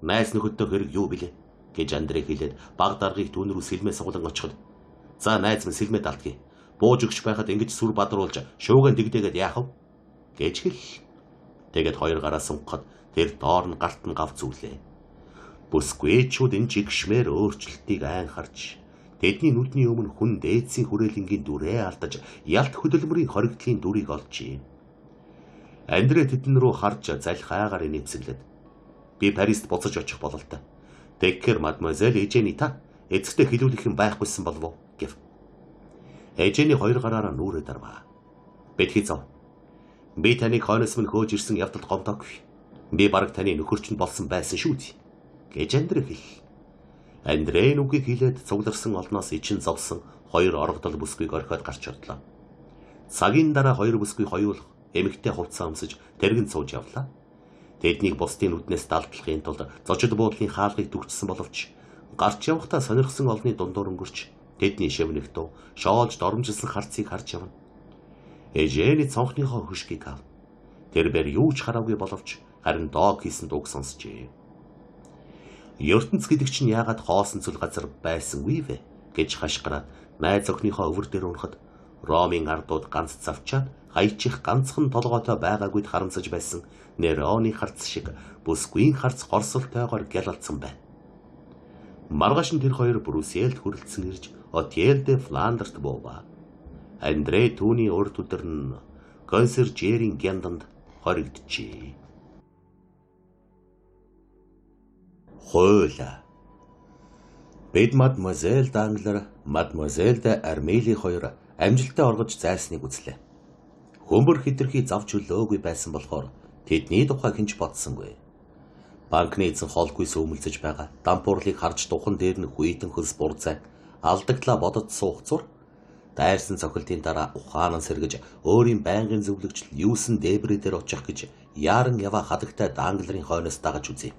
Найз нөхөдтэй хэрэг юу билээ гэж Андрей хэлээд баг даргыг түүн рүү сэлмээ суглан очиход за найз минь сэлмээ далдгийг. Бууж өгч байхад ингэж сүр бадруулж шууган дэгдээгээд яах вэ гэж хэл. Тэгээд хоёр гараа сунгахад тэр доор нь гарт нь гав зүглээ. Бүсгүйчүүд энэ жигшмээр өөрчлөлтийг айн харж тэдний нүдний өмнө хүн дээдсийн хүрээлэнгийн дүрээ алдаж ялт хөдөлмөрийн хоригдлын дүрийг олжээ. Андрей тэдэн рүү харж залхайгаар инээмсэглээд би Парист буцаж очих бололтой. Тэгэхээр мадемуазель Эжени та эцэгтэй хэлүүлэх юм байхгүйсэн болов уу гэв. Эжени хоёр гараараа нүрээ дарваа. Битгий зов. Би таныг хойноос минь хөөж ирсэн явдалд гомдоогүй. Би бараг таны нөхөрч нь болсон байсан шүү дээ гэж Андрей хэл. Андрей нүгийг хилээд цугларсан олноос ичин зовсон хоёр оргодол бүсгүйг орхиод гарч орлоо. Цагийн дараа хоёр бүсгүй хоёулах эмэгтэй хувцас өмсөж тэргэнд сууж явлаа. Тэднийг бусдын нүднээс далдлахын тулд зочид буудлын хаалгыг түгжсэн боловч гарч явахдаа сонирхсан олны дундуур өнгөрч тэдний шивнэх дуу шоолж доромжилсан харцыг харж явна. Эжени цонхныхоо хөшгийг ав. Тэр бэр юу ч хараагүй боловч харин дог хийсэн дууг сонсчээ. ертөнц гэдэг чинь яагаад хоосон цөл газар байсангүй вэ гэж хашгираад найз охиныхоо өвөр дээр унахад Ромын ардууд ганц завчаад хаячих ганцхан толгойтой байгаагүйд харамсаж байсан Нероны харц шиг бүсгүйн харц хорсолтойгоор гялалцсан байна. Маргааш нь тэр хоёр Брюссельд хүрэлцэн ирж Отель де Фландерт бууваа. Андрей түүний урд өдөр нь консьержерийн гянданд хоригджээ. Хуйлаа. Бид мадемуазель Данглер, мадемуазель де Армели хоёр амжилттай оргож зайлсныг үзлээ. Хөмбөр хэтэрхий зав чөлөөгүй байсан болохоор тэдний тухай хинч бодсонгүй. Банкны эзэн холгүй сүүмэлзэж байгаа дампуурлыг харж духан дээр нь хүйтэн хөлс бурзай алдагдлаа бодод суух зур дайрсан цохилтын дараа ухаанан сэргэж өөрийн байнгын зөвлөгч Люсэн Дебри дээр очих гэж яаран яваа хадагтай Данглерын хойноос дагаж үзье.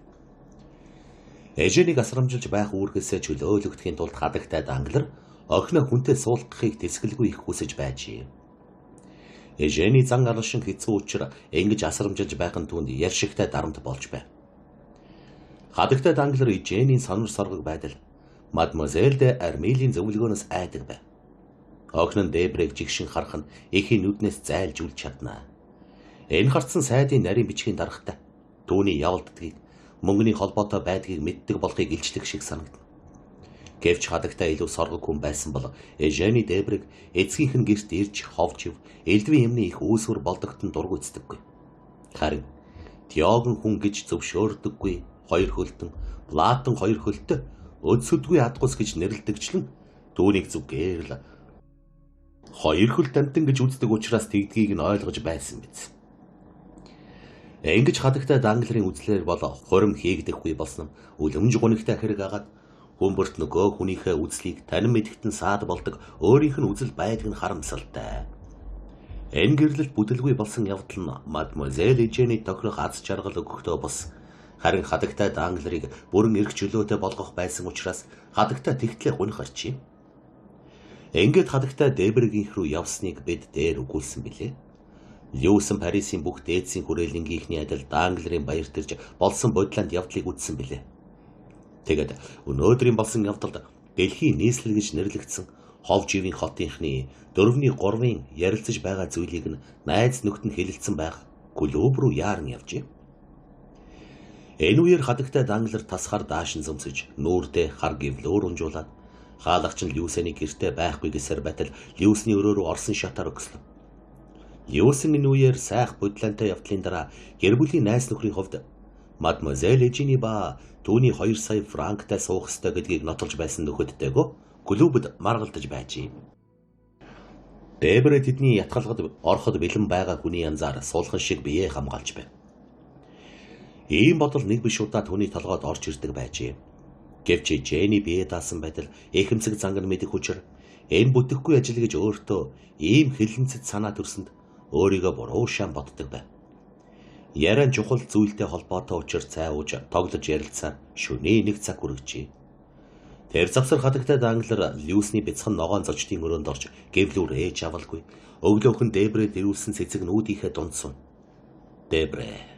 Эженийг асрамжилж байх үүргээсээ чөлөөлөгдөхийн тулд хадагтай Данглер охиноо хүнтэй суулгахыг тэсгэлгүй их хүсэж байжээ. Эжени зан аршин хэцүү учир ингэж асрамжилж байх нь түүнд ярьшигтай дарамт болж байв. Хадагтай Данглер Эженийн сонор соргог байдал мадемуазель де Армилийн зөвлөгөөнөөс айдаг байв. Охин нь Дебрэг жигшин харах нь эхийн нүднээс зайлж үлж чаднаа. Энэ харцсан сайдын нарийн бичгийн даргатай түүний явалддгийг мөнгөний холбоотой байдгийг мэддэг болохыг илчлэх шиг санагдана. Гэвч хадагтай илүү соргог хүн байсан бол Эжени Дебрэг эцгийнх нь гэрт ирж ховжив элдвийн юмны их үүсвэр болдогт нь дургүйцдэггүй. Харин Диогон хүн гэж зөвшөөрдөггүй хоёр хөлтөн Платон хоёр хөлтөй өдсөдгүй адгуус гэж нэрлэдэгчлэн түүнийг зүгээр л хоёр хөлт амтан гэж үздэг учраас тэгдгийг нь ойлгож байсан биз. Ингэж хадагтай Дангларын үзлээр бол хурим хийгдэхгүй болсон үлэмж гунигтай хэрэг агаад хүн бүрт нөгөө хүнийхээ үзлийг танин мэдгтэн саад болдог өөрийнх нь үзэл байдаг нь харамсалтай. Энэ гэрлэлт бүдэлгүй болсон явдал нь мадемуазель Эжени тохирох аз жаргал өгөхдөө бус харин хадагтай Дангларыг бүрэн эрх чөлөөтэй болгох байсан учраас хадагтай тэгтлээ гуних арчив. Ингээд хадагтай Дебрэгийнх рүү явсныг бид дээр өгүүлсэн билээ. Люсэн Парисын бүх дээдсийн хүрээлэнгийнхний адил Дангларын баярт ирж болсон бодлонд явдлыг үзсэн билээ. Тэгээд өнөөдрийн болсон явдалд дэлхийн нийслэл гэж нэрлэгдсэн хов живийн хотынхны 4-ний 3-ын ярилцаж байгаа зүйлийг нь найз нөхдөд нь хэлэлцэн байх клуб руу яаран явжээ. Энэ үеэр хадагтай Данглар тасхаар даашин зөмсөж нүүрдээ хар гівлөөр унжуулаад хаалгач нь Люсений гэртээ байхгүй гэсээр байтал Люсний өрөө рүү орсон шатаар өгслөө. Люсен энэ үеэр сайх бодлонтой явдлын дараа гэр бүлийн найз нөхрийн хувьд мадемуазель Эжени ба түүний 2 сая франктай суух ёстой гэдгийг нотолж байсан нөхөдтэйгөө клубд маргалдаж байжээ. Дебрэ тэдний ятгалгад ороход бэлэн байгаа хүний янзаар суулхан шиг биеэ хамгаалж байв. Ийм бодол нэг биш удаа түүний толгойд орж ирдэг байжээ. Гэвч Жени бие даасан байдал эхэмсэг занг нь мэдэх хүчээр энэ бүтэхгүй ажил гэж өөртөө ийм хилэнцэд санаа төрсөнд өөрийгөө буруу шан боддог байв. Яриан чухал зүйлтэй холбоотой учир цай ууж тоглож ярилцсаар шөнийн 1 цаг хүргэжээ. Тэр завсар хадагтай Данглар Люсний бяцхан ногоон зочдын өрөөнд орж гэвлүүр ээж авалгүй. Өглөөхөн Дебрэ дэрүүлсэн цэцэг нүүдийнхээ дунд сун. Дебрэ.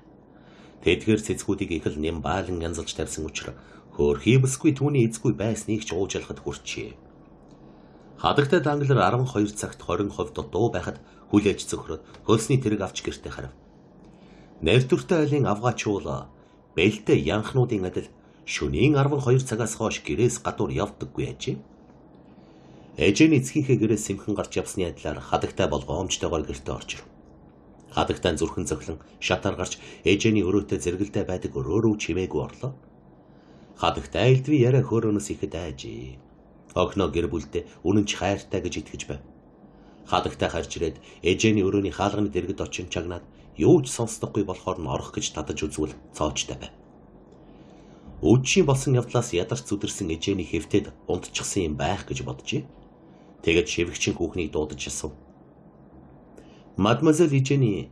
Тэдгээр цэцгүүдийг их л нэм баалан янзалж тавьсан учир хөөрхий бүсгүй түүний эзгүй байсныг ч уужлахад хүрчээ. Хадагтай Данглар 12 цагт 20% дутуу байхад хүлээж цөхрөөд хөлсний тэрэг авч гэртээ харав. Нэр төртэй айлын авгаачуул бэлтэй янхнуудын адил шөнийн 12 цагаас хойш гэрээс гадуур явдаггүй ажээ. Эжэний эцгийнхээ гэрээс сэмхэн гарч явсны адилаар хадагтай болгоомжтойгоор гэртээ орж ирэв. Хадагтай зүрхэн зөхлөн шатаар гарч Эжэний өрөөтэй зэрэгэлдээ байдаг өрөө рүү чимээгүй орлоо. Хадагтай элдвийн яриа хөөрөөнөөс ихэд айжээ. Охиноо гэр бүлдээ үнэн ч хайртай гэж итгэж байв. Хадагтай харж ирээд Эжэний өрөөний хаалганы дэргэд очин чагнаад юу ч сонсдохгүй болохоор нь орох гэж татаж үзвэл цоочтой байв. Үдшийн болсон явдлаас ядарч зүдэрсэн Эжэний хэвтэд унтчихсан юм байх гэж боджээ. Тэгээд шивгчин хүүхнийг дуудаж асуув. Мадемуазель Эжени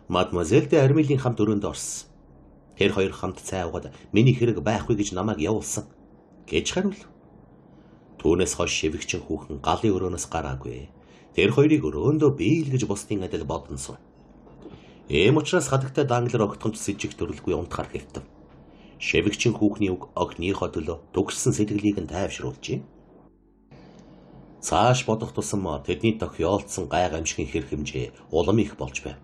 Мадемуазель де Армилийн хамт өрөөнд орсон. Тэр хоёр хамт цай уугаад миний хэрэг байхгүй гэж намайг явуулсан гэж хариулв. Түүнээс хойш шивгчин хүүхэн галын өрөөнөөс гараагүй. Тэр хоёрыг өрөөндөө биел гэж бусдын адил бодсон сум. Ийм учраас хадагтай Данглар огтхонч сэжиг төрөлгүй унтахаар хэвтэв. Шивгчин хүүхний үг охиныхоо төлөө төгссөн сэтгэлийг нь тайвшруулжээ. Цааш бодох тусам тэдний тохиолдсон гай гамшигын хэр хэмжээ улам их болж байв.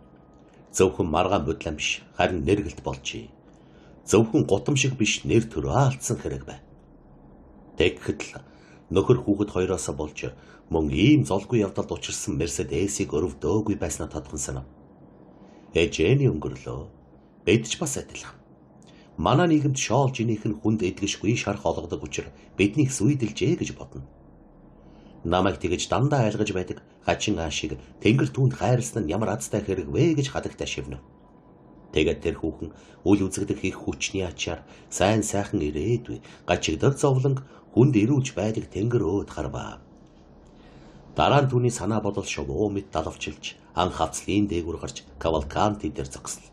Зөвхөн маргаан бодлон биш, харин нэргэлт болжээ. Зөвхөн гутам шиг биш нэр төрөө алдсан хэрэг байв. Тэгэхэд л нөхөр хүүхэд хоёроосоо болж мөн ийм золгүй явдалд учирсан Мерседесийг өрөвдөөгүй байснаа тодхон санав. Эжэний өнгөрлөө. Бид ч бас адилхан. Манай нийгэмд шоолж инех нь хүнд эдгэшгүй шарх олгодог учир биднийг сүйдэлжээ гэж бодно. Намайг тэгэж дандаа айлгаж байдаг хачин аашиг тэнгэр түүнд хайрлсан нь ямар азтай хэрэг вэ гэж хадагтай шивнэ. Тэгээд тэр хүүхэн үл үзэгдэх их хүчний ачаар сайн сайхан ирээдүй гачигдал зовлонг хүнд ирүүлж байдаг тэнгэр өөд харваа. Дараа нь түүний санаа бодол шувуу мэт далавчилж ан хавцлын дээгүүр гарч Кавалканти дээр зогслоо.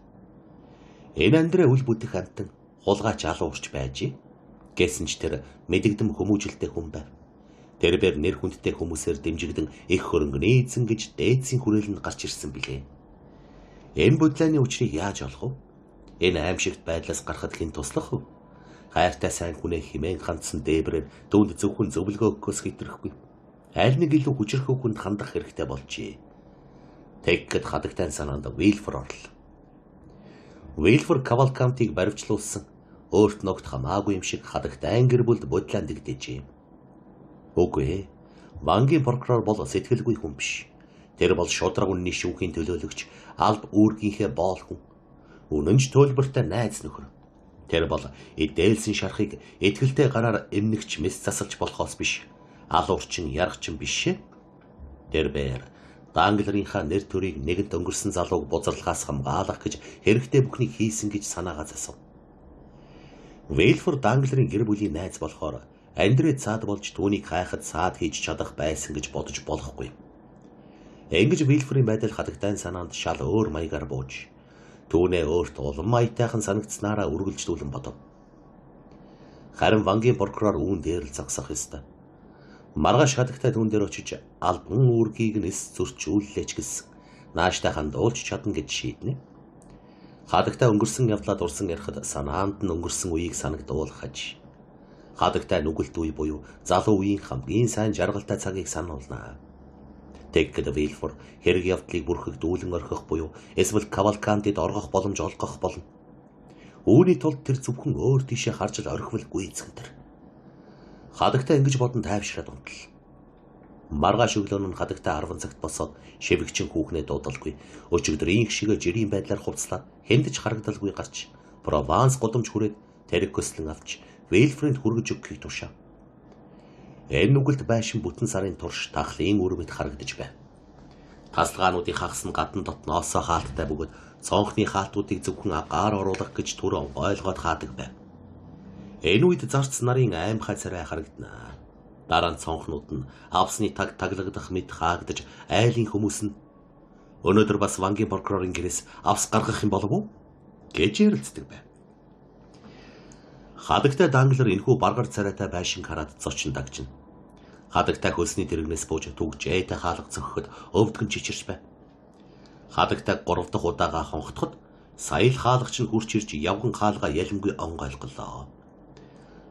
Энэ Андрэ үл бүтэх амтан хулгайч алуурч байжээ. Гэсэн ч тэр мэдэгдэм хүмүүжилтэй хүн байв. Тэр бэр нэр хүндтэй хүмүүсээр дэмжигдэн их хөрөнгөний эзэн гэж дээдсийн хүрээлэнд гарч ирсэн билээ. Энэ бодлооны учрыг яаж олох вэ? Энэ аимшигт байдлаас гарахад хэн туслах вэ? Хайртай сайн хүнээ химээн хандсан дээбрээр түүнд зөвхөн зөвлөгөө өгөхөөс хэтрэхгүй. Аль нэг илүү хүчрхэг хүнд хандах хэрэгтэй болжээ. Тэгэхэд хадагтай санаанд Уилфор орлоо. Уилфор Кавалкантыг баривчлуулсан. Өөрт ногт хамаагүй юм шиг хадагтай гэр бүлд бодлоон дэгдэжээ. Үгүй. Вангийн прокурор бол сэтгэлгүй хүн биш. Тэр бол шударга үнний шүүхийн төлөөлөгч, алба үүргийнхээ боол хүн. Үнэн ч төлбөртэй найз нөхөр. Тэр бол эдээлсэн шархыг итгэлтэй гараар эмнэгч мэс засалж болохоос биш. Алуурчин яргачин биш. Тэр бээр Данглерийнхаа нэр төрийг нэгэнт өнгөрсөн залууг бузарлахаас хамгаалах гэж хэрэгтэй бүхнийг хийсэн гэж санаагаа засав. Вэлфор Данглерийн гэр бүлийн найз болохоор Андре цаад болж түүнийг хайхад саад хийж чадах байсан гэж бодож болохгүй. Ингэж Вилфрийн байдал хадагтай санаанд шал өөр маягаар бууж түүнээ өөрт улам маятайхан санагдсанараа үргэлжлүүлэн бодов. Харин Вангийн прокурор үүн дээр л зогсох ёстой. Маргааш хадагтай түүн дээр очиж албан үүргийг нэс зөрчүүллээч гэсэн нааштай хандуулж чадна гэж шийднэ. Хадагтай өнгөрсөн явдлаа дурсан ярихад санаанд нь өнгөрсөн үеийг санагдуулах аж. Хадагтай нүгэлт үе буюу залуу үеийн хамгийн сайн жаргалтай цагийг сануулна. Тэгэхэд Вилфор хэрэг явдлыг бүрхэг дүүлэн орхих буюу эсвэл Кавалкантид оргох боломж олгох болно. Үүний тулд тэр зөвхөн өөр тийшээ харж л орхивол гүйцгэнтэр. Хадагтай ингэж бодон тайвшраад унтал. Маргааш өглөө нь хадагтай 10 цагт босоод шивгчин хүүхнээ дуудалгүй өчигдөр инх шигэ жирийн байдлаар хувцлаад хэндэж харагдалгүй гарч Прованс гудамж хүрээд тэрэг көслөн авч Вилфринд хүргэж өгөхийг тушаав. Энэ нүгэлт байшин бүтэн сарын турш тахлын үрмэд харагдаж байв. Тасалгаануудын хагас нь гадна дотноосоо хаалттай бөгөөд цонхны хаалтуудыг зөвхөн агаар оруулах гэж түр онгойлгоод хаадаг байв. Энэ үед зарц нарын аймхай царай харагдана. Дараа нь цонхнууд нь авсны таг таглагдах мэт хаагдаж айлын хүмүүс нь өнөөдөр бас Вангийн прокурорын гэрээс авс гаргах юм болов уу гэж ярилцдаг байв. Хадагтай Данглер энэхүү баргар царайтай байшинг хараад зочин дагжина. Хадагтай хөлсний тэрэгнээс бууж түгжээтэй хаалга цохиход өвдгөн чичирч байв. Хадагтай 3 дахь удаага хонхтоход сая л хаалгач нь хурч ирж явган хаалга ялангүй онгойлголоо.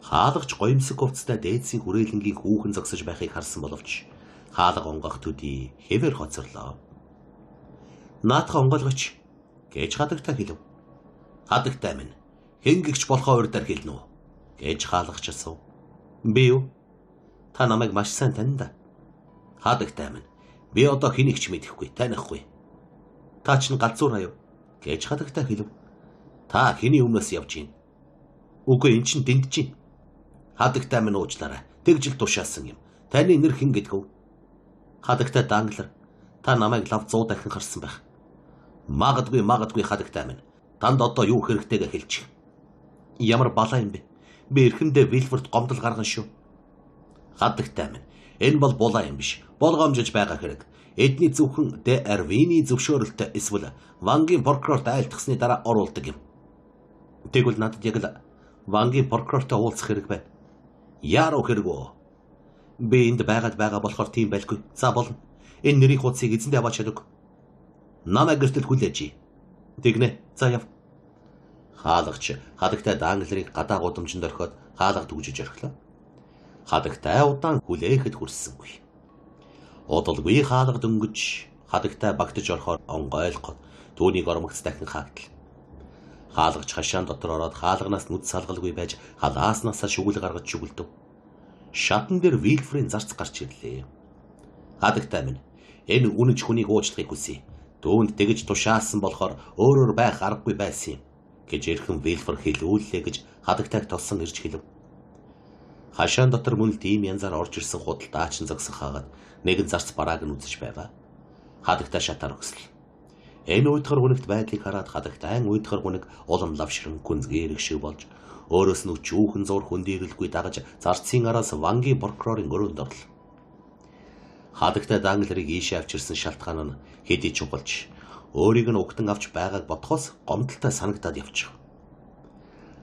Хаалгач гоёмсог хувцастай дээдсийн хүрээлэнгийн хүүхэн зогсож байхыг харсан боловч хаалга онгойх төдий хэвээр хоцорлоо. Наадха онгойлгоч гэж хадагтай хэлв. Хадагтай минь хэн гэгч болохоо урьдаар хэлнэ үү гэж хаалгач асуув. Би юу? Та намайг маш сайн таньда. Хадагтай минь би одоо хэнийг ч мэдэхгүй, танихгүй. Та чинь галзуур аюу гэж хадагтай хэлв. Та хэний өмнөөс явж гин? Үгүй, эн чинь дэндэж гин. Хадагтай минь уучлаарай. Тэгжил тушаасан юм. Таны нэр хэн гэдэг вэ? Хадагтай Данглер. Та намайг лав 100 дахин харсан байх. Магадгүй хадагтай минь. Танд одоо юу хэрэгтэйгээ хэлчих. Ямар балаа юм бэ? Би эрхэндээ Вилфорд гомдол гаргана шүү. Хадагтай минь. Энэ бол булаа юм биш. Болгоомжиж байгаа хэрэг. Эдний зөвхөн Д. Арвины зөвшөөрөлтөй эсвэл Вангийн прокурорт айлтгасны дараа оруулдаг юм. Тэгвэл надад яг л Вангийн прокурортой уулзах хэрэг байна. Яаруу хэрэг үү? Би энд байгаад байгаа болохоор тийм байлгүй. За болно. Энэ нэрийн хуудсыг эзэндээ аваач чадаг. Намайг гэртэл хүлээж. Тэгнэ. За яв. Хаалгач хадагтай Данглерыг гадаа гудамжинд орхиод хаалга түгжиж орхилоо. Хадагтай удаан хүлээхэд хүрсэнгүй. Удалгүй хаалга дөнгөж хадагтай багтаж орохоор онгойлгоод түүнийг ормогц дахин хаагдал. Хаалгач хашаан дотор ороод хаалганаас нүд салгалгүй байж халааснасаа шүгэл гаргаж шүгэлдэв. Шатан дээр Вилфрийн зарц гарч ирлээ. Хадагтай минь энэ үнэж хүнийг уучлахыг хүсье. Түүнд тэгж тушаасан болохоор өөрөөр байх аргагүй байсан юм гэж эрхэн Вилфор хэлүүллээ гэж хадагтайг тоссон ирж хэлв. Хашаан дотор мөн л тийм янзаар орж ирсэн худалдаач нь зогсон хаагаад нэгэн зарц барааг нь үзэж байваа. Хадагтай шатаар өсөл. Энэ уйдгар гүнэгт байдлыг хараад хадагтай уйдгар гүнэг улам лавшран гүнзгийрэг шиг болж өөрөөс нь өчүүхэн зур хөндийрэлгүй дагаж зарцын араас Вангийн прокурорын өрөөнд орлоо. Хадагтай Данглерыг ийшээ авчирсан шалтгаан нь хэдий чухалч өөрийг нь угтан авч байгааг бодхоос гомдолтой санагдаад явчих.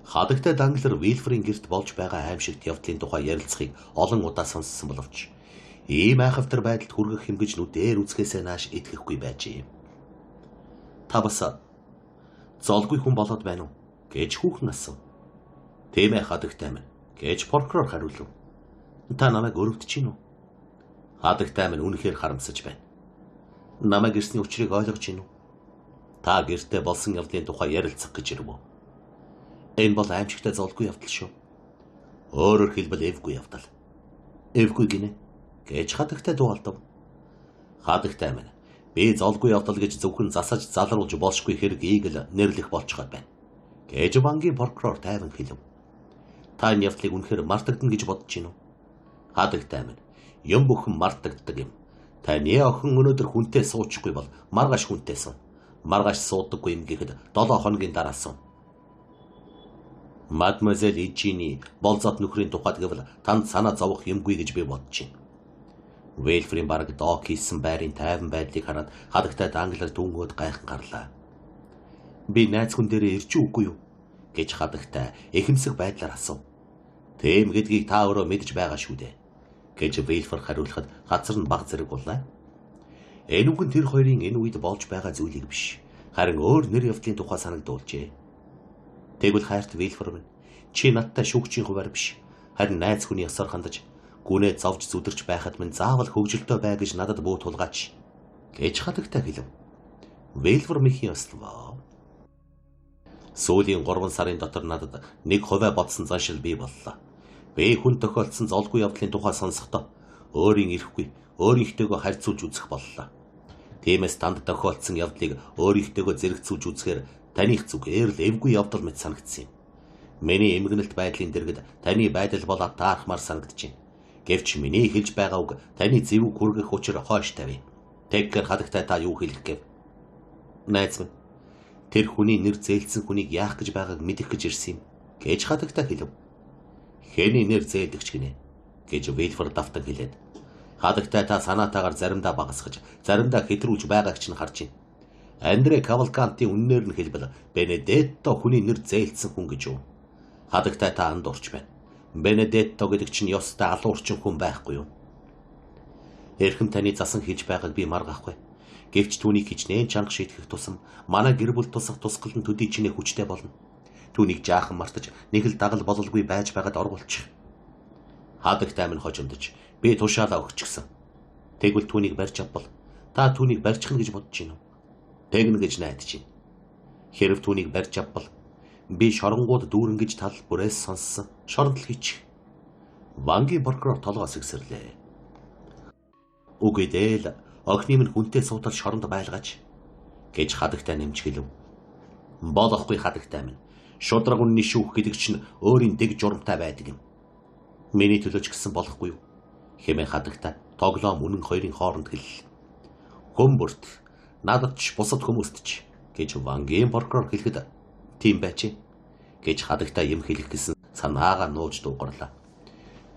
Хадагтай Данглер Вилфрийн гэрт болж байгаа аимшигт явдлын тухай ярилцахыг олон удаа сонссон боловч ийм айхавтар байдалд хүргэх юм гэж нүдээр үзэхээсээ нааш итгэхгүй байжээ. Та бас золгүй хүн болоод байна уу гэж хүүхэн асуув. Тийм ээ хадагтай минь гэж прокурор хариулв. Та намайг өрөвдөж гин үү? Хадагтай минь үнэхээр харамсаж байна. Намайг ирсний учрыг ойлгож гин үү? Та гэртээ болсон явдлын тухай ярилцах гэж ирв үү? Энэ бол аимшигтай золгүй явдал шүү. Өөрөөр хэлбэл эвгүй явдал. Эвгүй гинэ гэж хадагтай дуугалдав. Хадагтай минь би золгүй явдал гэж зөвхөн засаж залруулж болшгүй хэргийг л нэрлэх болчиход байна гэж Вангийн прокурор тайван хэлв. Та энэ явдлыг үнэхээр мартагдана гэж бодож байна уу? Хадагтай минь юм бүхэн мартагддаг юм. Таны охин өнөөдөр хүнтэй суучихгүй бол маргааш хүнтэй суу. Маргааш суудаггүй юм гэхэд 7 хоногийн дараа суу. Мадемуазель Ижини болзот нөхрийн тухайд гэвэл танд санаа зовох юмгүй гэж би бодож байна. Вэлфрийн бараг док хийсэн байрын тайван байдлыг хараад хадагтай Данглар дүнгөөд гайхан гарлаа. Би найз хүн дээрээ ирж үгүй юу гэж хадагтай эхэмсэг байдлаар асуув. Тийм гэдгийг та өөрөө мэдж байгаа шүү дээ гэж Вэлфер хариулахад газар нь баг зэрэг боллаа. Энэ үг нь тэр хоёрын энэ үед болж байгаа зүйлийг биш, харин өөр нэр явдлын тухай санагдуулжээ. Тэгвэл хайрт Вэлфер минь, чи надтай шүүгчийн хуваар биш, харин найз хүний ёсоор хандаж гүнээ зовж зүдэрч байхад минь заавал хөгжилтэй бай гэж надад бүү тулгаач гэж хадагтай хэлв. Вэлфер мэхийн ёслов. Сүүлийн 3 сарын дотор надад нэг хувиа бодсон заншил бий боллоо. Би хүн тохиолдсон золгүй явдлын тухай сонсохдоо өөрийн ирэхгүй, өөрийнхтэйгөө харьцуулж үзэх боллоо. Тиймээс танд тохиолдсон явдлыг өөрийнхтэйгөө зэрэгцүүлж үзэхээр таних зүгээр л эвгүй явдал мэт санагдсан юм. Миний эмгэнэлт байдлын дэргэд таны байдал бол таархмаар санагдаж байна. Гэвч миний хэлж байгаа үг таны зэвүүг хүргэх учир хойш тавь. Тэггээр хадагтай та юу хэлэх гэв? Найз минь, тэр хүний нэр зээлдсэн хүнийг яах гэж байгааг мэдэх гэж ирсэн юм гэж хадагтай хэлв. Хэний нэр зээлдэгч гинэ гэж Вэлфер давтан хэлээд. Хадагтай та санаатаагаар заримдаа багасгаж, заримдаа хэтрүүлж байгааг чинь харж байна. Андре Кавалкантийн үннээр нь хэлбэл Бенедетто хүний нэр зээлдсэн хүн гэж юу? Хадагтай та андуурч байна. Бенедетто гэдэг чинь ёстой алуурчин хүн байхгүй юу? Эрхэм таны засан хийж байгааг би маргаахгүй. Гэвч түүнийг хичнээн чанга шийтгэх тусам манай гэр бүл тусах тусгал нь төдий чинээ хүчтэй болно. Түүнийг жаахан мартаж нэг л дагал бололгүй байж байгаад оргуулчих. Хадагтай минь хожимдож би тушаалаа өгчихсөн. Тэгвэл түүнийг барьж авбал та түүнийг барьчихна гэж бодож байна уу? Тэгнэ гэж найдаж байна. Хэрв түүнийг барьж авбал би шоронгууд дүүрэн гэж тал бүрээс сонссон. Шорондол хийчих. Вангийн прокурор толгоо сэгсэрлээ. Үгүй дээ л охины минь хүнтэй суутал шоронд байлгаач гэж хадагтай нэмж хэлв. Болохгүй хадагтай минь. Шудраг үнний шүүх гэдэг чинь өөрийн дэг журамтай байдаг юм. Миний төлөөч гэсэн болохгүй юу? Хэмээн хадагтай тоглоом үнэн хоёрын хооронд хэллээ. Хүн бүрт надад ч бусад хүмүүст ч гэж Вангийн прокурор хэлэхэд тийм байчээ гэж хадагтай юм хэлэх гэсэн санаагаа нууж дуугарлаа.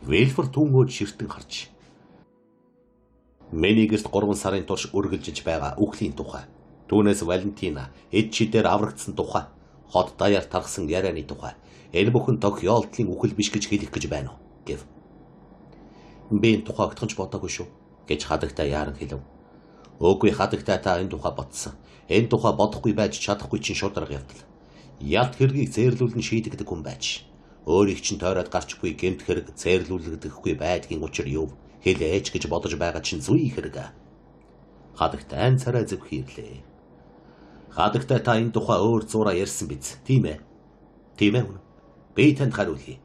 Вэлфер түүнгөөд ширтэн харж миний гэрт 3 сарын турш үргэлжилж байгаа үхлийн тухай, түүнээс Валентина эд чидээр аврагдсан тухай, хот даяар тархсан ярианы тухай, энэ бүхэн тохиолдлын үхэл биш гэж хэлэх гэж байна уу гэв. Би энэ тухай огтхонч бодоогүй шүү гэж хадагтай яаран хэлв. Үгүй хадагтай та энэ тухай бодсон. Энэ тухай бодохгүй байж чадахгүй чинь шударга явдал. Ялт хэргийг зээрлүүлэн шийдэгдэг хүн байж. Өөрийг чинь тойроод гарчгүй гэмт хэрэг зээрлүүлэгдэхгүй байдгийн учир юу? Хэлээч гэж бодож байгаа чинь зүй хэрэг. Хадагтай ан царай зөв хийрлээ. Хадагтай та энэ тухай өөр зураа ярьсан биз? Тийм ээ. Тийм ээ. Би танд хариулъя.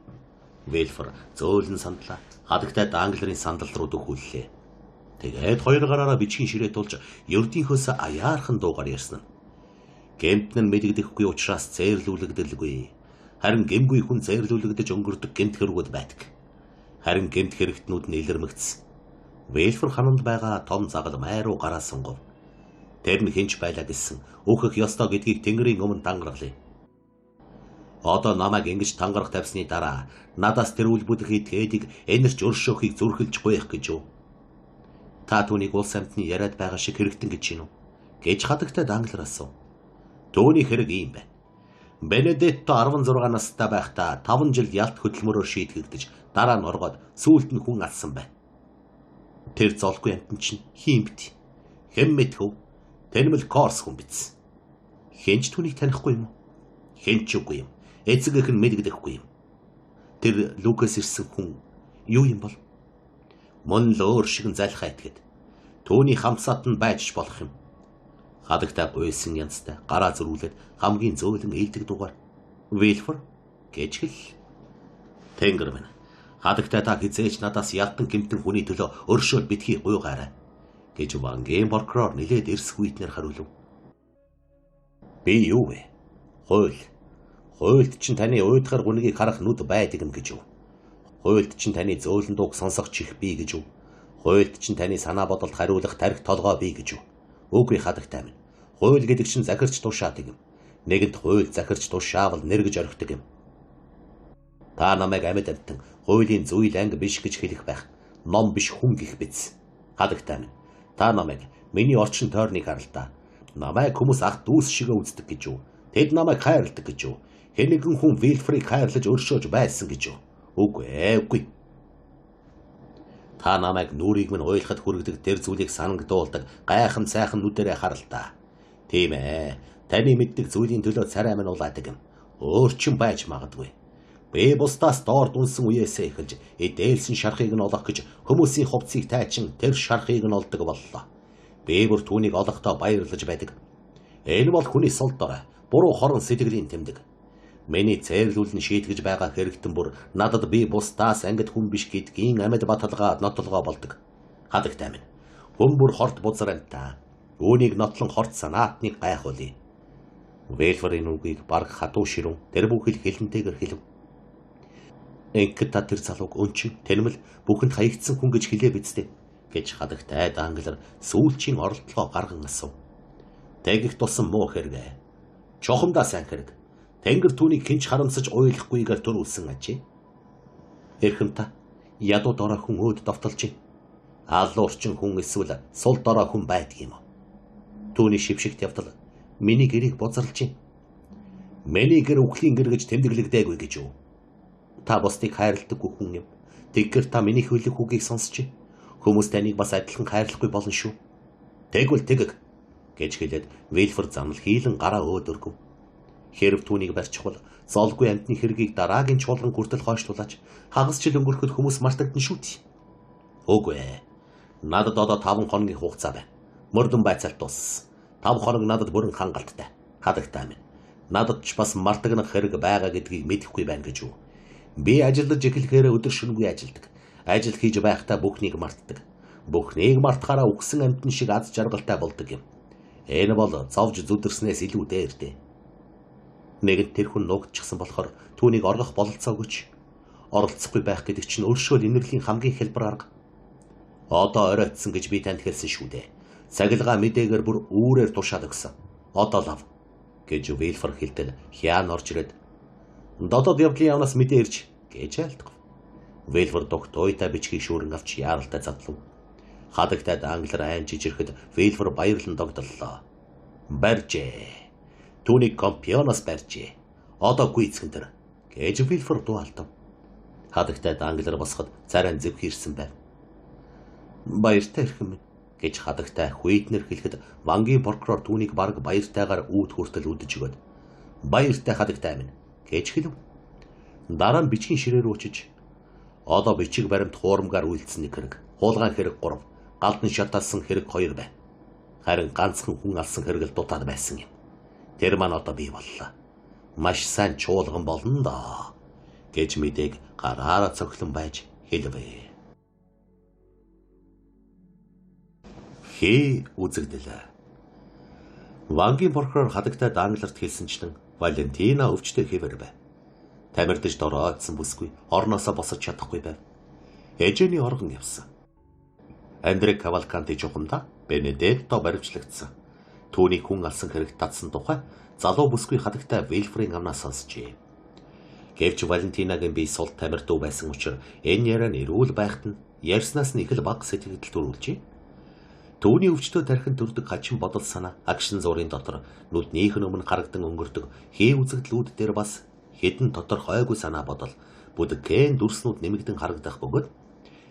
Вэлфер зөөлөн сандлаа. Хадагтай Дангларын сандал руу дөхүүллээ. Тэгээд хоёр гараараа бичгийн ширээ тулж ердийнхөөс аяархан дуугаар ярьсан. Гэмт нь мэдэгдэхгүй учраас зээрлүүлэгдэлгүй. Харин гэмгүй хүн зээрлүүлэгдэж өнгөрдөг гэмт хэрэгүүд байдаг. Харин гэмт хэрэгтнүүд нь илэрмэгдсэн. Вэлфер хананд байгаа том загал май руу гараа сунгав. Тэр нь хинч байлаа гэсэн өөхөх ёстой гэдгийг Тэнгэрийн өмнө тангаргалаа. Одоо намайг ингэж тангарах тавьсны дараа надаас тэр үл бүдэх этгээдийг энерч өршөөхийг зүрхэлж гуйх гэж юу? Та түүнийг улс амьтны яриад байгаа шиг хэрэгтэн гэж гин үү? Гэж хадагтай Данглар асуув. Түүний хэрэг ийм байна. Бенедетто 16 настай байхдаа 5 жил ялт хөдөлмөрөөр шийтгэгдэж дараа нь оргоод сүүлд нь хүн алсан байна. Тэр золгүй амьтан чинь хэн бит? Хэн мэдхв? Тэнмэл Корс хүн биз. Хэн ч түүнийг танихгүй юм уу? Хэн ч үгүй юм. Эцэг эх нь мэдэгдэхгүй юм. Тэр Лукас ирсэн хүн юу юм бол? Мөн л өөр шигэн залхаа итгэд. Түүний хамсаат нь байж болох юм. Хадагтай гуйсан янзтай гараа зөрүүлээд хамгийн зөөлөн ээлдэг дугаар Вилфор гэж хэл. Тэнгэр минь. Хадагтай та хизээч надаас ялтан гэмтэн хүний төлөө өршөөл битгий гуйгаарай гэж вангийн прокурор нилээд эрс хүйтнэр хариулв. Би юу вэ? Хууль. Хуульд чинь таны уйдхар гүнгийг харах нүд байдаг юм гэж юу? Хуульд чинь таны зөөлөн дууг сонсох чих бий гэж юу? Хуульд чинь таны санаа бодолд хариулах тарих толгой бий гэж юу? Үгүй хадагтай минь. Хууль гэдэг чинь захирч тушаадаг юм. Нэгэнт хууль захирч тушаавал нэргэж орхидог юм. Та намайг амьд амьтан хуулийн зүйл анги биш гэж хэлэх байх. Ном биш хүн гих биз. Хадагтай минь. Та намайг миний орчин тойрныг харалтаа. Намайг хүмүүс ах дүүс шигэ үздэг гэж юу? Тэд намайг хайрладаг гэж юу? Хэн нэгэн хүн Вилфрийг хайрлаж өршөөж байсан гэж юу? Үгүй үгүй. Та намайг нүрийг минь уйлахад хүргэдэг тэр зүйлийг санагдуулдаг гайхан сайхан нүдэрээ харалтаа. Тийм ээ. Таны мэддэг зүйлийн төлөө царай минь улаадаг юм. Өөр чин байж магадгүй. Би бусдаас доор дүнсэн үеэсээ эхэлж эдээлсэн шархыг нь олох гэж хүмүүсийн хувцсыг тайчин тэр шархыг нь олдог боллоо. Би бүр түүнийг олохдоо баярлаж байдаг. Энэ бол хүний сул дорой, буруу хорон сэтгэлийн тэмдэг. Миний цээрлүүлэн шийтгэж байгаа хэрэгтэн бүр надад би бусдаас ангид хүн биш гэдгийн амьд баталгаа нотолгоо болдог. Хадагтай минь. Хүн бүр хорт бузар амьтаа. Үүнийг нотлон хорт санаатныг гайхуулъя. Вэлфорын үгийг бараг хатуу ширүүн тэр бүхэл хилэнтэйгэр хэлв. Ингээд та тэр залууг өнчин тэнмэл бүхэнд хаягдсан хүн гэж хэлээ биз дээ гэж хадагтай Данглер сүүлчийн оролдлогоо гарган асуув. Тэгэх тусам муу хэрэг. Чухамдаа сайн хэрэг. Тэнгэр түүнийг хинч харамсаж уйлахгүйгээр төрүүлсэн ажээ. Эрхэм та ядуу дорой хүн өөд довтолжээ. Алуурчин хүн эсвэл сул дорой хүн байдаг юм уу? Түүний шившигт явдал миний гэрийг бузарлжээ. Миний гэр үхлийн гэр гэж тэмдэглэгдээгүй гэж юу? Та бусдыг хайрладаггүй хүн юм. Тэггэр та миний хэлэх үгийг сонсч. Хүмүүс таныг бас адилхан хайрлахгүй болно шүү. Тэгвэл тэгэг гэж хэлээд Вилфор замл хийлэн гараа өөд өргөв. Хэрв түүнийг барьчихвал золгүй амьтны хэргийг дараагийн чуулган хүртэл хойшлуулаач хагас жил өнгөрөхөд хүмүүс мартагдана шүү дээ. Үгүй ээ. Надад одоо 5 хоногийн хугацаа байна. Мөрдөн байцаалт дууссан. 5 хоног надад бүрэн хангалттай. Хадагтай минь. Надад ч бас мартагнах хэрэг байгаа гэдгийг мэдэхгүй байна гэж юу? Би ажиллаж эхлэхээр өдөр шөнөгүй ажилладаг. Ажил хийж байхдаа бүхнийг мартдаг. Бүхнийг мартахаараа үхсэн амьтан шиг аз жаргалтай болдог юм. Энэ бол зовж зүдэрснээс илүү дээр дээ. Нэгэнт тэр хүн нуугдчихсан болохоор түүнийг оргох бололцоо өгөөч. Оролцохгүй байх гэдэг чинь өршөөл инэрлийн хамгийн хялбар арга. Одоо оройтсон гэж би танд хэлсэн шүү дээ. Цагилгаа мэдээгээр бүр үүрээр тушаад өгсөн. Одоо лав гэж Вилфор хэлтэл хяан орж ирээд дотоод явдлын яамнаас мэдээ ирж гэж айлтгав. Вилфор дугт уйта бичгийг шүүрэн авч яаралтай задлав. Хадагтай Данглер аймжиж ирэхэд Вилфор баярлан догдоллоо. Барьжээ. Түүнийг компионоос барьжээ. Одоо гүйцгэн тэр гэж Вилфор дуу алдав. Хадагтай Данглер босоход царай зэвхийрсэн байв. Баяртай эрхэм минь гэж хадагтай хүйтнэр хэлэхэд вангийн прокурор түүнийг бараг баяртайгаар үүд хүртэл үдэж өгөөд баяртай хадагтай минь гэж хэлв. Дараа нь бичгийн ширээ рүү очиж одоо бичиг баримт хуурамгаар үйлдсэн нэг хэрэг, хулгайн хэрэг 3, галдан шатаасан хэрэг 2 байна. Харин ганцхан хүн алсан хэрэг л дутаад байсан юм. Тэр маань одоо бий боллоо. Маш сайн чуулган болно доо гэж мэдээг гараараа цохилон байж хэлвэ. Хээ үзэгдэл. Вангийн прокурор хадагтай Данглерт хэлсэнчлэн Валентина өвчтөй хэвээр байв. Тамирдаж дорой ойдсон бүсгүй орноосоо босож чадахгүй байв. Эжэний оргон явсан. Андре Кавалканти чухамдаа Бенедетто баривчлагдсан. Түүнийг хүн алсан хэрэгт татсан тухай залуу бүсгүй хадагтай Вилфрийн амнаас сонсчээ. Гэвч Валентинагийн бие сул тамирдуу байсан учраас энэ яриа нь эрүүл байхад нь ярьснаас нь их л бага сэтгэгдэл төрүүлжээ. Түүний өвчтөй тархинд төрдөг хачин бодол санаа агшин зуурын дотор нүднийх нь өмнө харагдан өнгөрдөг хээ үзэгдлүүд дээр бас хэдэн тодорхойгүй санаа бодол бүдгэн дүрснүүд нэмэгдэн харагдах бөгөөд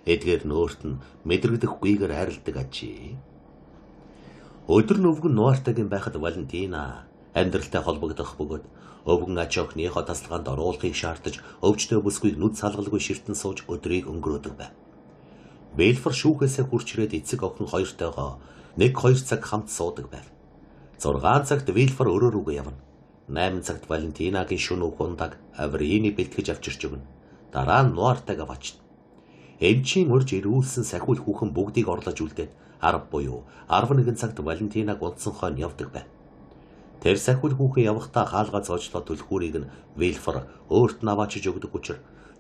эдгээр нь өөрт нь мэдрэдэхгүйгээр арилдаг ажээ. Өдөр нь өвгөн нуартайгийн байхад Валентина амьдралтай холбогдох бөгөөд өвгөн ач охиныхоо тасалгаанд оруулахыг шаардаж өвчтөй бүсгүйг нүд салгалгүй ширтэн сууж өдрийг өнгөрөөдөг байв. Бэлфор шүүхээсээ хурч ирээд эцэг охин хоёртойгоо 1-2 цаг хамт суудаг байв. 6 цагт Вилфор өрөө рүүгээ явна. 8 цагт Валентинагийн шөнө ундаг аврины бэлтгэж авчирч өгнө. Дараа нь Нуартайг аваачна. Эмчийн урьж ирүүлсэн сахиул хүүхэн бүгдийг орлож үлдээд 10 буюу 11 цагт Валентинаг унтсан хойно явдаг байв. Тэр сахиул хүүхэн явахдаа хаалга зоочлоо түлхүүрийг нь Вилфор өөрт нь аваачиж өгдөг учир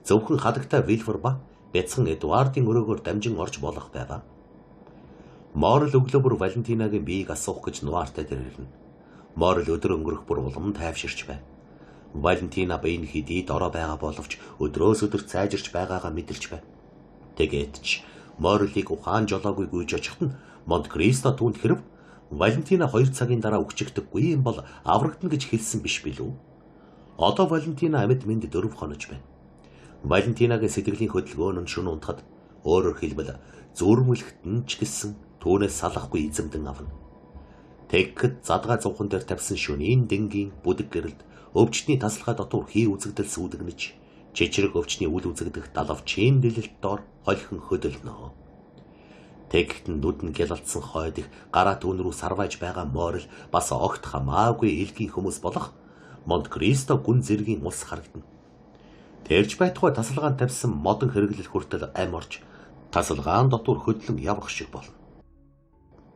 зөвхөн хадагтай Вилфор ба бяцхан Эдуардын өрөөгөөр дамжин орж болох байв. Морл өглөө бүр Валентинагийн биеийг асуух гэж Нуартай дээр ирнэ. Морл өдөр өнгөрөх бүр улам тайвширч байв. Валентина биеийн хэдий дорой байгаа боловч өдрөөс өдөр цайжирч байгаагаа мэдэлж байв. Тэгээд ч Морлыг ухаан жолоогүй гүйж очиход нь Монт Кристо түүнд хэрв Валентина 2 цагийн дараа үгчигдэггүй юм бол аврагдана гэж хэлсэн биш билүү? Одоо Валентина амьд мэнд 4 хонож байна. Валентинагийн сэтгэлийн хөдөлгөөн нь шөнө унтахад өөрөөр хэлбэл зүрмэлэхэд нь ч гэсэн түүнээс салахгүй эзэмдэн авна. Тэгэхэд задгай зунхан дээр тавьсан шөнийн дэнгийн бүдэг гэрэлд өвчтний тасалгай дотор хий үзэгдэл сүүдэгнэж чичрэг өвчний үл үзэгдэх далавчийн дэлэлт дор холихон хөдөлнө. Тэгэхэд нүд нь гялалцсан хойд их гараа түүн рүү сарвайж байгаа морил бас огт хамаагүй элгийн хүмүүс болох Монт Кристо гүн зэргийн улс харагдана. Тэрч байтугай тасалгаан тавьсан модон хэрэглэл хүртэл ам орж тасалгаан дотор хөдлөн явах шиг болно.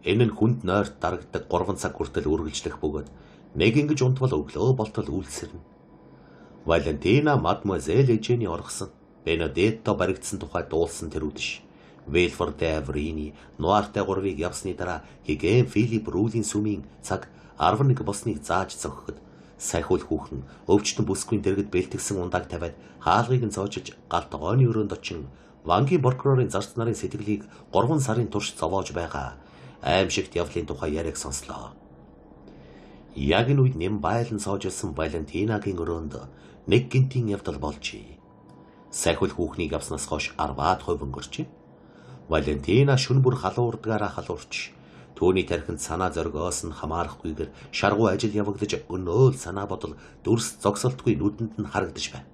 Энэ нь хүнд нойрт дарагдаг 3 цаг хүртэл үргэлжлэх бөгөөд нэг ингэж унтвал өглөө болтол үйлсэрнэ. Валентина мадемуазель Эжени оргосон Бенедетто баригдсан тухай дуулсан тэр үдэш. Вилфор де Аврини Нуартай гурвыг явсны дараа Хиген Филипп Рулийн сүмийн цаг 11 болсныг зааж зогхоход сахиул хүүхэн өвчтөн бүсгүйн дэргэд бэлтгэсэн ундааг тавиад хаалгыг нь зоожиж галт гойны өрөөнд очин Вангийн прокурорын зарц нарын сэтгэлийг 3 сарын турш зовоож байгаа аимшигт явдлын тухай яриаг сонслоо. Яг энэ үед нэм байлан соожилсан Валентинагийн өрөөнд нэг гинтийн явдал болжээ. Сахиул хүүхнийг авснаас хойш 10-аад хувь өнгөрчээ. Валентина шүн бүр халуурдгаараа халуурч түүний тархинд санаа зоригоос нь хамаарахгүйгээр шаргуу ажил явагдаж өнөөл санаа бодол дүрс зогсолтгүй нүдэнд нь харагдаж байв.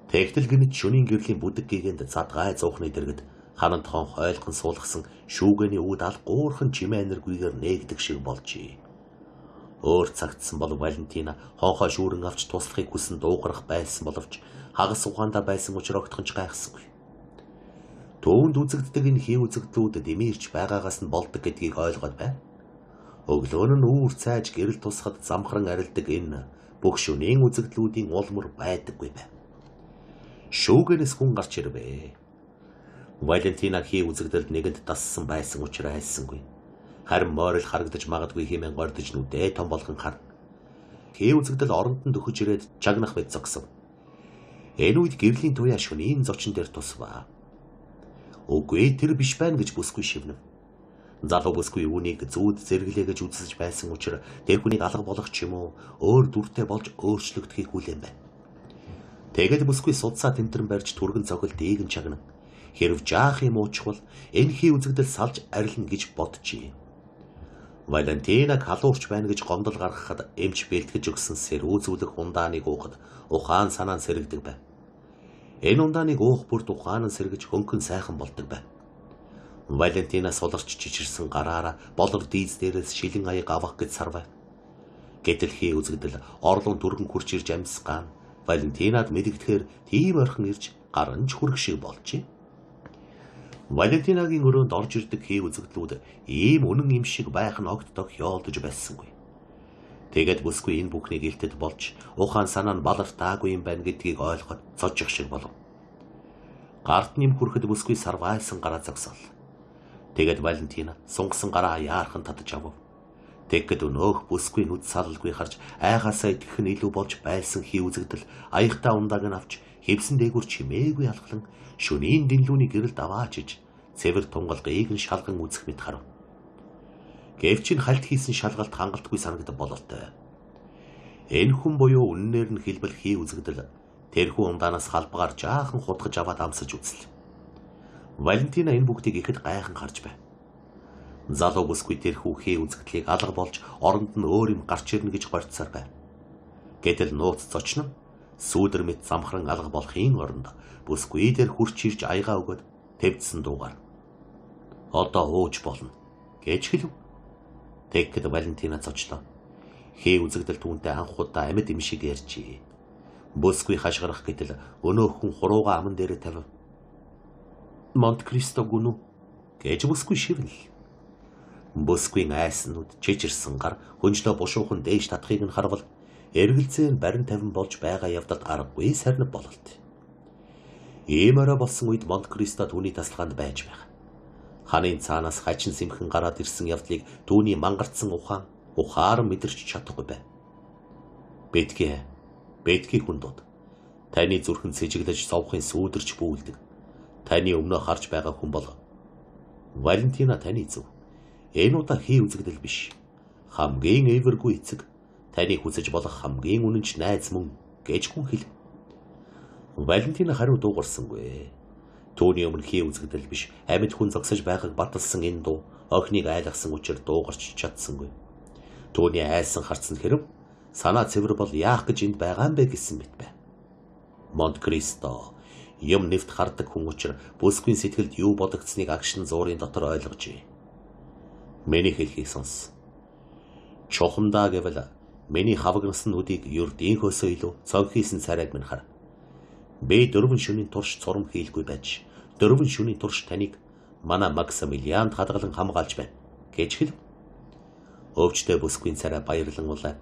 Тэгтэл гинэт шөнийн гэрлийн бүдэг гэгэнд задгай зуухны дэргэд ханан тоон хойлхон суулгасан шүүгэний үүд ал гуурхан чимээ аниргүйгээр нээгдэх шиг болжээ. Өөр цагтсан бол Валентина хонхоо шүүрэн авч туслахыг хүсэн дуугарах байсан боловч хагас ухаандаа байсан учир огтхон ч гайхсангүй. Түүнд үзэгддэг энэ хий үзэгдлүүд дэмийрч байгаагаас нь болдог гэдгийг ойлгоод байв. Өглөө нь үүр цайж гэрэл тусахад замхран арилдаг энэ бүх шөнийн үзэгдлүүдийн улмөр байдаггүй байв. Шүүгэнээс хүн гарч ирвэ. Валентина хий үзэгдэлд нэгэнд дассан байсан учир айсангүй. Харин морил харагдаж магадгүй хэмээн гордож нүдээ том болгон харна. Хий үзэгдэл оронд нь дөхөж ирээд чагнах мэт зогсов. Энэ үед гэрлийн туяа шөнийн зочин дээр тусваа. Үгүй тэр биш байна гэж бүсгүй шивнэв. Залуу бүсгүй үүнийг зүүд зэрэглээ гэж үзэж байсан учир тэр хүнийг алга болох ч юм уу өөр дүртэй болж өөрчлөгдөхийг хүлээн байв. Тэгэд бүсгүй судсаа тэмтрэн барьж түргэн цохилт ийгэн чагнан хэрв жаах юм уучвал энэ хий үзэгдэл салж арилна гэж боджээ. Валентинаг халуурч байна гэж гомдол гаргахад эмч бэлтгэж өгсөн сэрүү зүлэг ундааныг уухад ухаан санаа нь сэрэгдэг байв. Энэ ундааныг уух бүрт ухаан нь сэргэж хөнгөн сайхан болдог байв. Валентина суларч чичирсэн гараараа болор дийз дээрээс шилэн аяг авах гэж сарвав. Гэтэл хий үзэгдэл орлон түргэн хурч ирж амьсгаан Валентинад мэдэгдэхээр тийм орхин ирж гаранч хүрэх шиг болжээ. Валентинагийн өрөөнд орж ирдэг хий үзэгдлүүд ийм үнэн юм шиг байх нь огт тохиолдож байсангүй. Тэгээд бүсгүй энэ бүхнийг илтэд болж ухаан санаа нь балартаагүй юм байна гэдгийг ойлгоод цожих шиг болов. Гарт нэм хүрэхэд бүсгүй сарвайлсан гараа зогсоол. Тэгээд Валентина сунгасан гараа яархан татаж авав. Тэгэхэд өнөөх бүсгүй нүд салалгүй харж айгаасаа итгэх нь илүү болж байсан хий үзэгдэл аяхтаа ундааг нь авч хэвсэн дээгүр чимээгүй алхлан шөнийн дэнлүүний гэрэлд аваачиж цэвэр тунгалгыг нь шалган үзэх мэт харав. Гэвч энэ хальт хийсэн шалгалт хангалтгүй санагдав бололтой. Энэ хүн буюу үннээр нь хэлбэл хий үзэгдэл тэрхүү ундаанаас халбгаар жаахан хутгаж аваад амсаж үзлээ. Валентина энэ бүгдийг ихэд гайхан харж байв. Залуу бүсгүй тэрхүү хий үзэгдлийг алга болж оронд нь өөр юм гарч ирнэ гэж горьдсоор байв. Гэтэл нууц зочно сүүдэр мэт замхран алга болохын оронд бүсгүй дээр хурч ирж аягаа өгөөд твдсэн дуугаар "Одоо ууж болно" гэж хэлв. Тэгэхэд Валентина зочлоо. Хий үзэгдэл түүнтэй анх удаа амьд юм шиг ярьжээ. Бүсгүй хашгирах гэтэл өнөөх хүн хурууга аман дээрээ тавив. Монт Кристо гүн үү гэж бүсгүй шивнэл. Бүсгүйн айснууд чичирсэн гар хөнжлөө бушуухан дээш татахыг нь харвал эргэлзээ нь барин тавин болж байгаа явдалд аргагүй сарнив бололт. Ийм орой болсон үед Монт Кристо түүний тасалгаанд байж байг. Ханын цаанаас хачин сэмхэн гараад ирсэн явдлыг түүний мангардсан ухаан ухаар мэдэрч чадахгүй байв. Бэтгий бэтгий хүндүүд таны зүрхэн сэжиглэж зовхын сүүдэрч бүүлдэг. Таны өмнөө харж байгаа хүн бол Валентина таны зөв. Энэ удаа хий үзэгдэл биш. Хамгийн эвэргүй эцэг, таны хүсэж болох хамгийн үнэнч найз мөн гэж хүн хэлв. Валентина хариу дуугарсангүй. Түүний өмнө хий үзэгдэл биш, амьд хүн зогсож байгааг баталсан энэ дуу охиныг айлгасан учир дуугарч чадсангүй. Түүний айсан харцсан хэрв санаа цэвэр бол яах гэж энд байгаа юм бэ гэсэн мэт байв. Монт Кристо юм нэвт хардаг хүн учир бүсгүйн сэтгэлд юу бодогдсныг агшин зуурын дотор ойлгожээ. Миний хэлхийг сонс. Чухамдаа гэвэл миний хавагнасан нүдийг ердийн хөөсөө илүү цонхийсэн царайг минь хар. Би 4 шөнийн турш цурам хийлгүй байж 4 шөнийн турш таныг манай Максимилианд хадгалан хамгаалж байна гэж хэлв. Өвчтөй бүсгүйн царай баярлан улаа.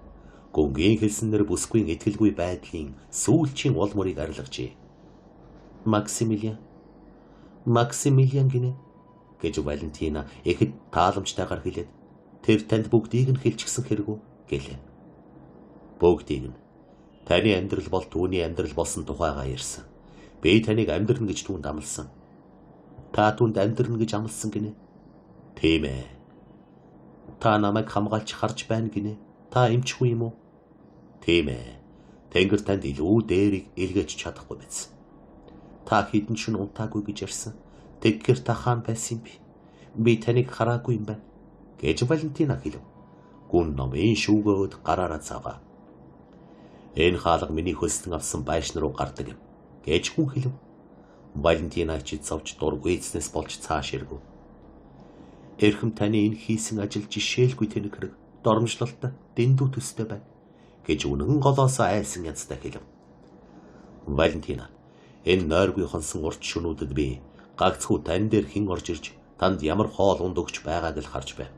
Гүнгийн хэлсэн нэр бүсгүйн итгэлгүй байдлын сүүлчийн уул мөрийг арилгажээ. Максимилиан Максимилиан гинэ гэж Валентина ихэд тааламжтайгаар хэлээд тэр танд бүгдийг нь хэлчихсэн хэрэг үү гэлээ. Бүгдийг нь. Таны амьдрал бол түүний амьдрал болсон тухайгаа ярьсан. Би таныг амьдрна гэж түүнд амласан. Та түүнд амьдрна гэж амласан гинэ. Тийм ээ. Та намайг хамгаалж харж байна гинэ. Та эмчгүй юм уу? Тийм ээ. Тэнгэр танд илүү дээрийг илгээж чадахгүй биз. Та хэдэн шөнө унтаагүй гэж ярьсан. Тэгхээр та хаана байсан юм бэ? Би таныг хараагүй юм байна гэж Валентина хэлв. Гүн номын шүүгөөд гараараа цаваа. Энэ хаалга миний хөлсөн авсан байшин руу гардаг юм гэж хүн хэлв. Валентина чи зовж дургүй эзнээс болж цааш эргэв. Эрхэм таны энэ хийсэн ажил жишээлгүй тэнэг хэрэг доромжлолтой дэндүү төстэй байна гэж үнэн голоосоо айсан янзтай хэлв. Валентина энэ нойргүй хонсон урт шөнүүдэд би гагцхүү тань дээр хэн орж ирж танд ямар хоол унд өгч байгааг л харж байв.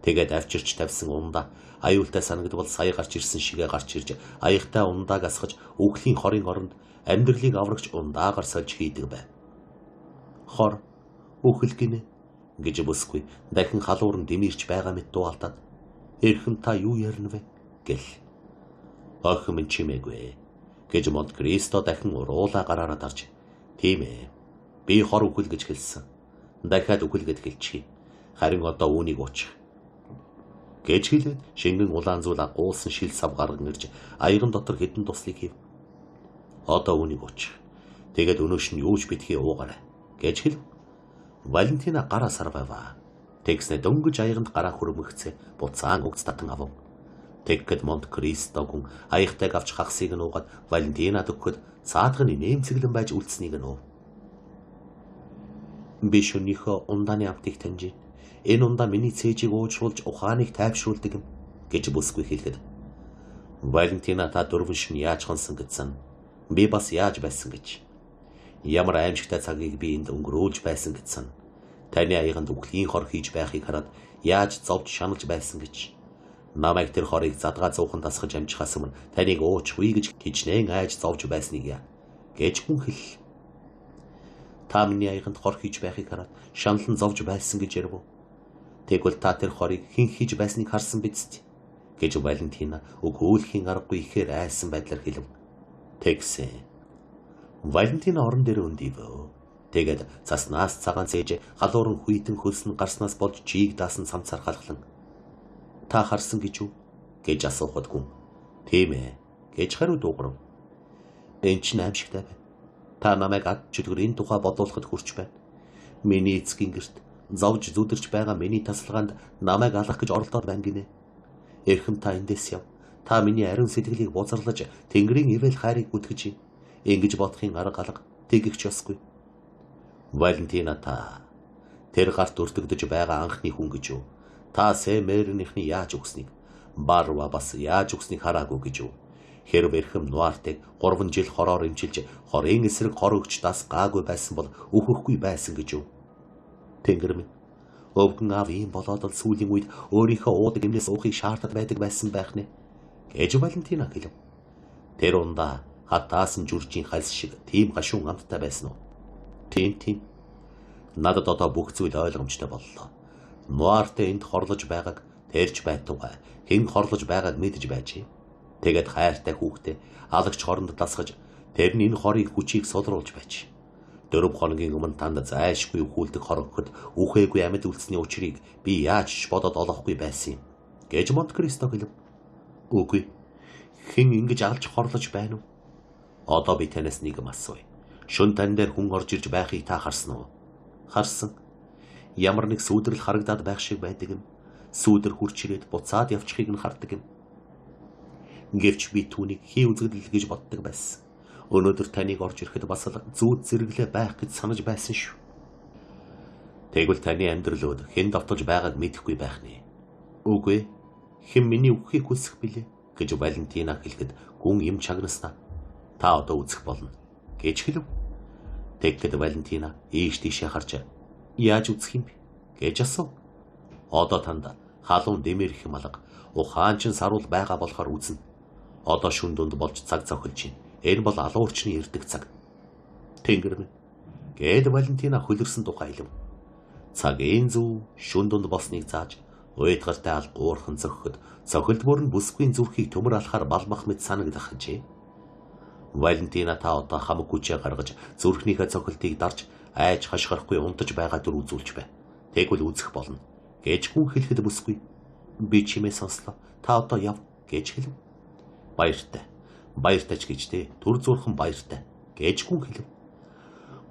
Тэгээд авчирч тавьсан ундаа аюултай санагдвал сая гарч ирсэн шигээ гарч ирж аяхтай ундааг асгаж үхлийн хорын оронд амьдралыг аврагч ундаагаар сольж хийдэг байв. Хор үхэл гинэ гэж бүсгүй дахин халуурн дэмирч байгаа мэт дуу алдаад эрхэм та юу ярина вэ гэл. Охин минь чимээгүй гэж Монт Кристо дахин уруулаа гараараа дарж тийм ээ. Би хор үхэл гэж хэлсэн. Дахиад үхэл гэд хэлчихье. Харин одоо үүнийг уучих гэж хэлээд шингэн улаан зүйл агуулсан шил сав гарган ирж аяган дотор хэдэн туслыг хийв. Одоо үүнийг уучих. Тэгээд өнөөш нь юу ч битгий уугаарай гэж хэлв. Валентина гараа сарваваа. Тэгснэ дөнгөж аяганд гараа хөрөмөгцөө буцаан угц татан авав. Тэгэхэд Монт Кристо гүн аягтайг авч хагасыг нь уугаад Валентинад өгөхөд цаадах нь нэмцэглэн байж үлдсэнийг нь уув. Би шөнийхөө ундааны амтыг таньж. Энэ ундаа миний цээжийг уужруулж ухааныг тайвшруулдаг юм гэж бүсгүй хэлэхэд Валентина та 4 шөнө яаж хонсон гэсэн. Би бас яаж байсан гэж. Ямар аимшигтай цагийг би энд өнгөрүүлж байсан гэсэн. Таны аяганд үхлийн хор хийж байхыг хараад яаж зовж шаналж байсан гэж. Намайг тэр хорыг задгаа зуухан дасгаж амжихаас өмнө таныг уучихвээ гэж хичнээн айж зовж байсныг яа гэж хүн хэл. Та миний аяганд хор хийж байхыг хараад шаналн зовж байсан гэж ярив уу? Тэгвэл та тэр хорыг хэн хийж байсныг харсан биз дээ гэж Валентина өгөөлхийн аргагүй ихээр айсан байдлаар хэлв. Тэгсэн. Валентина орон дээр өндийв. Тэгээд цаснаас цагаан цээж халуурн хүйтэн хөлсөн гарснаас болж чийг даасан самцаар халахлан. Та харсан гэж үү гэж асуухад гүн. Тийм ээ гэж хариу дуугарв. Энэ чинь аимшигтай байна. Та намайг ад чөтгөр энэ тухай бодуулахад хүрч байна. Миний эцгийн гэрт зовж зүдэрч байгаа миний тасалгаанд намайг алах гэж оролдоод байна гинэ. Эрхэм та эндээс яв. Та миний ариун сэтгэлийг бузарлаж Тэнгэрийн ивэл хайрыг бүтгэж юм. Ингэж бодохын арга алга тэгэх ёсгүй. Валентина та тэр гарт өртөгдөж байгаа анхны хүн гэж үү? Та Сэмэрнийхний яаж өгснийг, Барва бас яаж өгснийг хараагүй гэж үү? Хэрв эрхэм Нуартыг 3 жил хороор эмчилж хорын эсрэг хор өгч дас гаагүй байсан бол үхэхгүй байсан гэж юу? Тэнгэр минь, өвгөн аав ийм болоод л сүүлийн үед өөрийнхөө уудаг эмнээс уухыг шаардаад байдаг байсан байх нэ гэж Валентина хэлв. Тэр ундаа хатаасан жүржийн хальс шиг тийм гашуун амттай байсан уу? Тийм тийм. Надад одоо бүх зүйл ойлгомжтой боллоо. Нуартай энд хорлож байгааг тэрч байтугай хэн хорлож байгааг мэдэж байжээ. Тэгээд хайртай хүүхдээ алагч хоронд дасгаж тэр нь энэ хорыг хүчийг сулруулж байж. 4 хоногийн өмнө танд зайлшгүй өхүүлдэг хор өгөхөд үхээгүй амьд үлдсэний учрыг би яаж ч бодоод олохгүй байсан юм гэж Монте Кристо хэлв. Үгүй. Хэн ингэж алж хорлож байна уу? Одоо би танаас нэг юм асууя. Шөн тань дээр хүн орж ирж байхыг та харсан уу? Харсан. Ямар нэг сүүдрэл харагдаад байх шиг байдаг юм. Сүүдэр хурч ирээд буцаад явчихыг нь хардаг юм. Гэвч би түүнийг хий үзэгдэл гэж боддог байсан. Өнөөдөр таныг орж ирэхэд бас л зүүд зэрэглээ байх гэж санаж байсан шүү. Тэгвэл таны амьдрал өд хэн довтолж байгааг мэдэхгүй байх нэ. Үгүй. Хэн миний үххийг хүсэх билээ гэж Валентина хэлэхэд гүн юм чагнаснаа. Та одоо үзэх болно гэж хэлв. Тэгэхэд Валентина ийш тийшээ харж яаж үзэх юм бэ гэж асуув. Одоо танд халуун дэмэр их малга ухаан чин саруул байгаа болохоор үзнэ. Одоо шүн дунд болж цаг зохилж байна. Энэ бол алуурчны ирдэг цаг. Тэнгэр минь гээд Валентина хөлөрсөн тухай хэлв. Цагийн зүү шүн дунд болсныг зааж уйдгартай ал гуурхан зөхөхөд цохилд бүр нь бүсгүйн зүрхийг төмөр алхаар балмах мэт санагдах ажээ. Валентина та одоо хамаг хүчээ гаргаж зүрхнийхээ цохилтыг дарж айж хашгирахгүй унтаж байгаа төр үзүүлж бай. Тэгвэл үзэх болно гэж хүн хэлэхэд бүсгүй. Би чимээ сонслоо. Та одоо яв гэж хэлв. Баяртай. Баяртай ч гэж тэ. Түр зуурхан баяртай гэж хүн хэлв.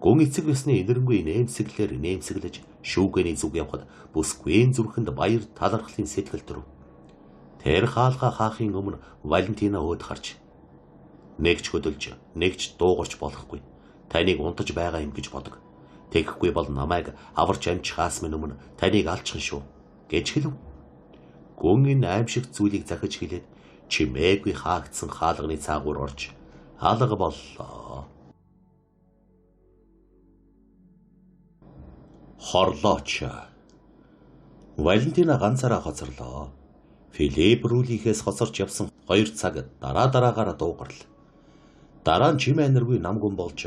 Гүн эцэг ёсны инэрэнгүй нэмсэглэлээр нэмсэглэж шүүгэний зүг явхад бүсгүйн зүрхэнд баяр талархлын сэтгэл төрөв. Тэр хаалга хаахын өмнө Валентина өөд харж нэгч хөдөлж, нэгч дуугарч болохгүй. Таныг унтаж байгаа юм гэж бодог. Тэгэхгүй бол намайг аварч амжихаас минь өмнө таныг алчихна шүү гэж хэлв. Гүн энэ аимшигт зүйлийг захиж хэлээд чимээгүй хаагдсан хаалганы цаагуур орж алга боллоо. Хорлооч. Валентина ганцаараа хоцорлоо. Филипп Рулихээс хоцорч явсан 2 цаг дараа дараагаараа дуугарлаа. Дараа нь чимээ нэргүй намгүн болж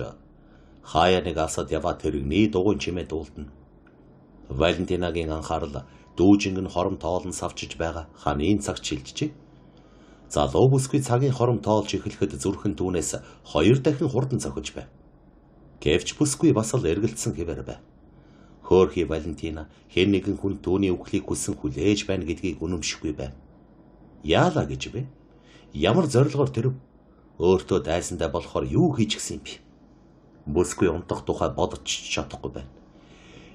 хаяа нэг асад яваа тэрэгний дугуйн чимээ дуулдана. Валентинагийн анхаарал дүүжинг нь хором тоолон савчиж байгаа ханын цаг чилжжээ. Залуу бүсгүй цагийн хором тоолж эхлэхэд зүрхэн түүнээс 2 дахин хурдан цохиж байв. Гэвч бүсгүй бас л эргэлдсэн хэвээр байв. Хөөрхий Валентина хэн нэгэн хүн түүний үхлийг хүссэн хүлээж байна гэдгийг үнэмшихгүй байв. Яалаа гэж бэ? Ямар зорилгоор тэрв? Өөртөө дайсантай болохоор юу хийж гисэн юм бэ? Бүсгүй унтах тухай бодож чадахгүй байна.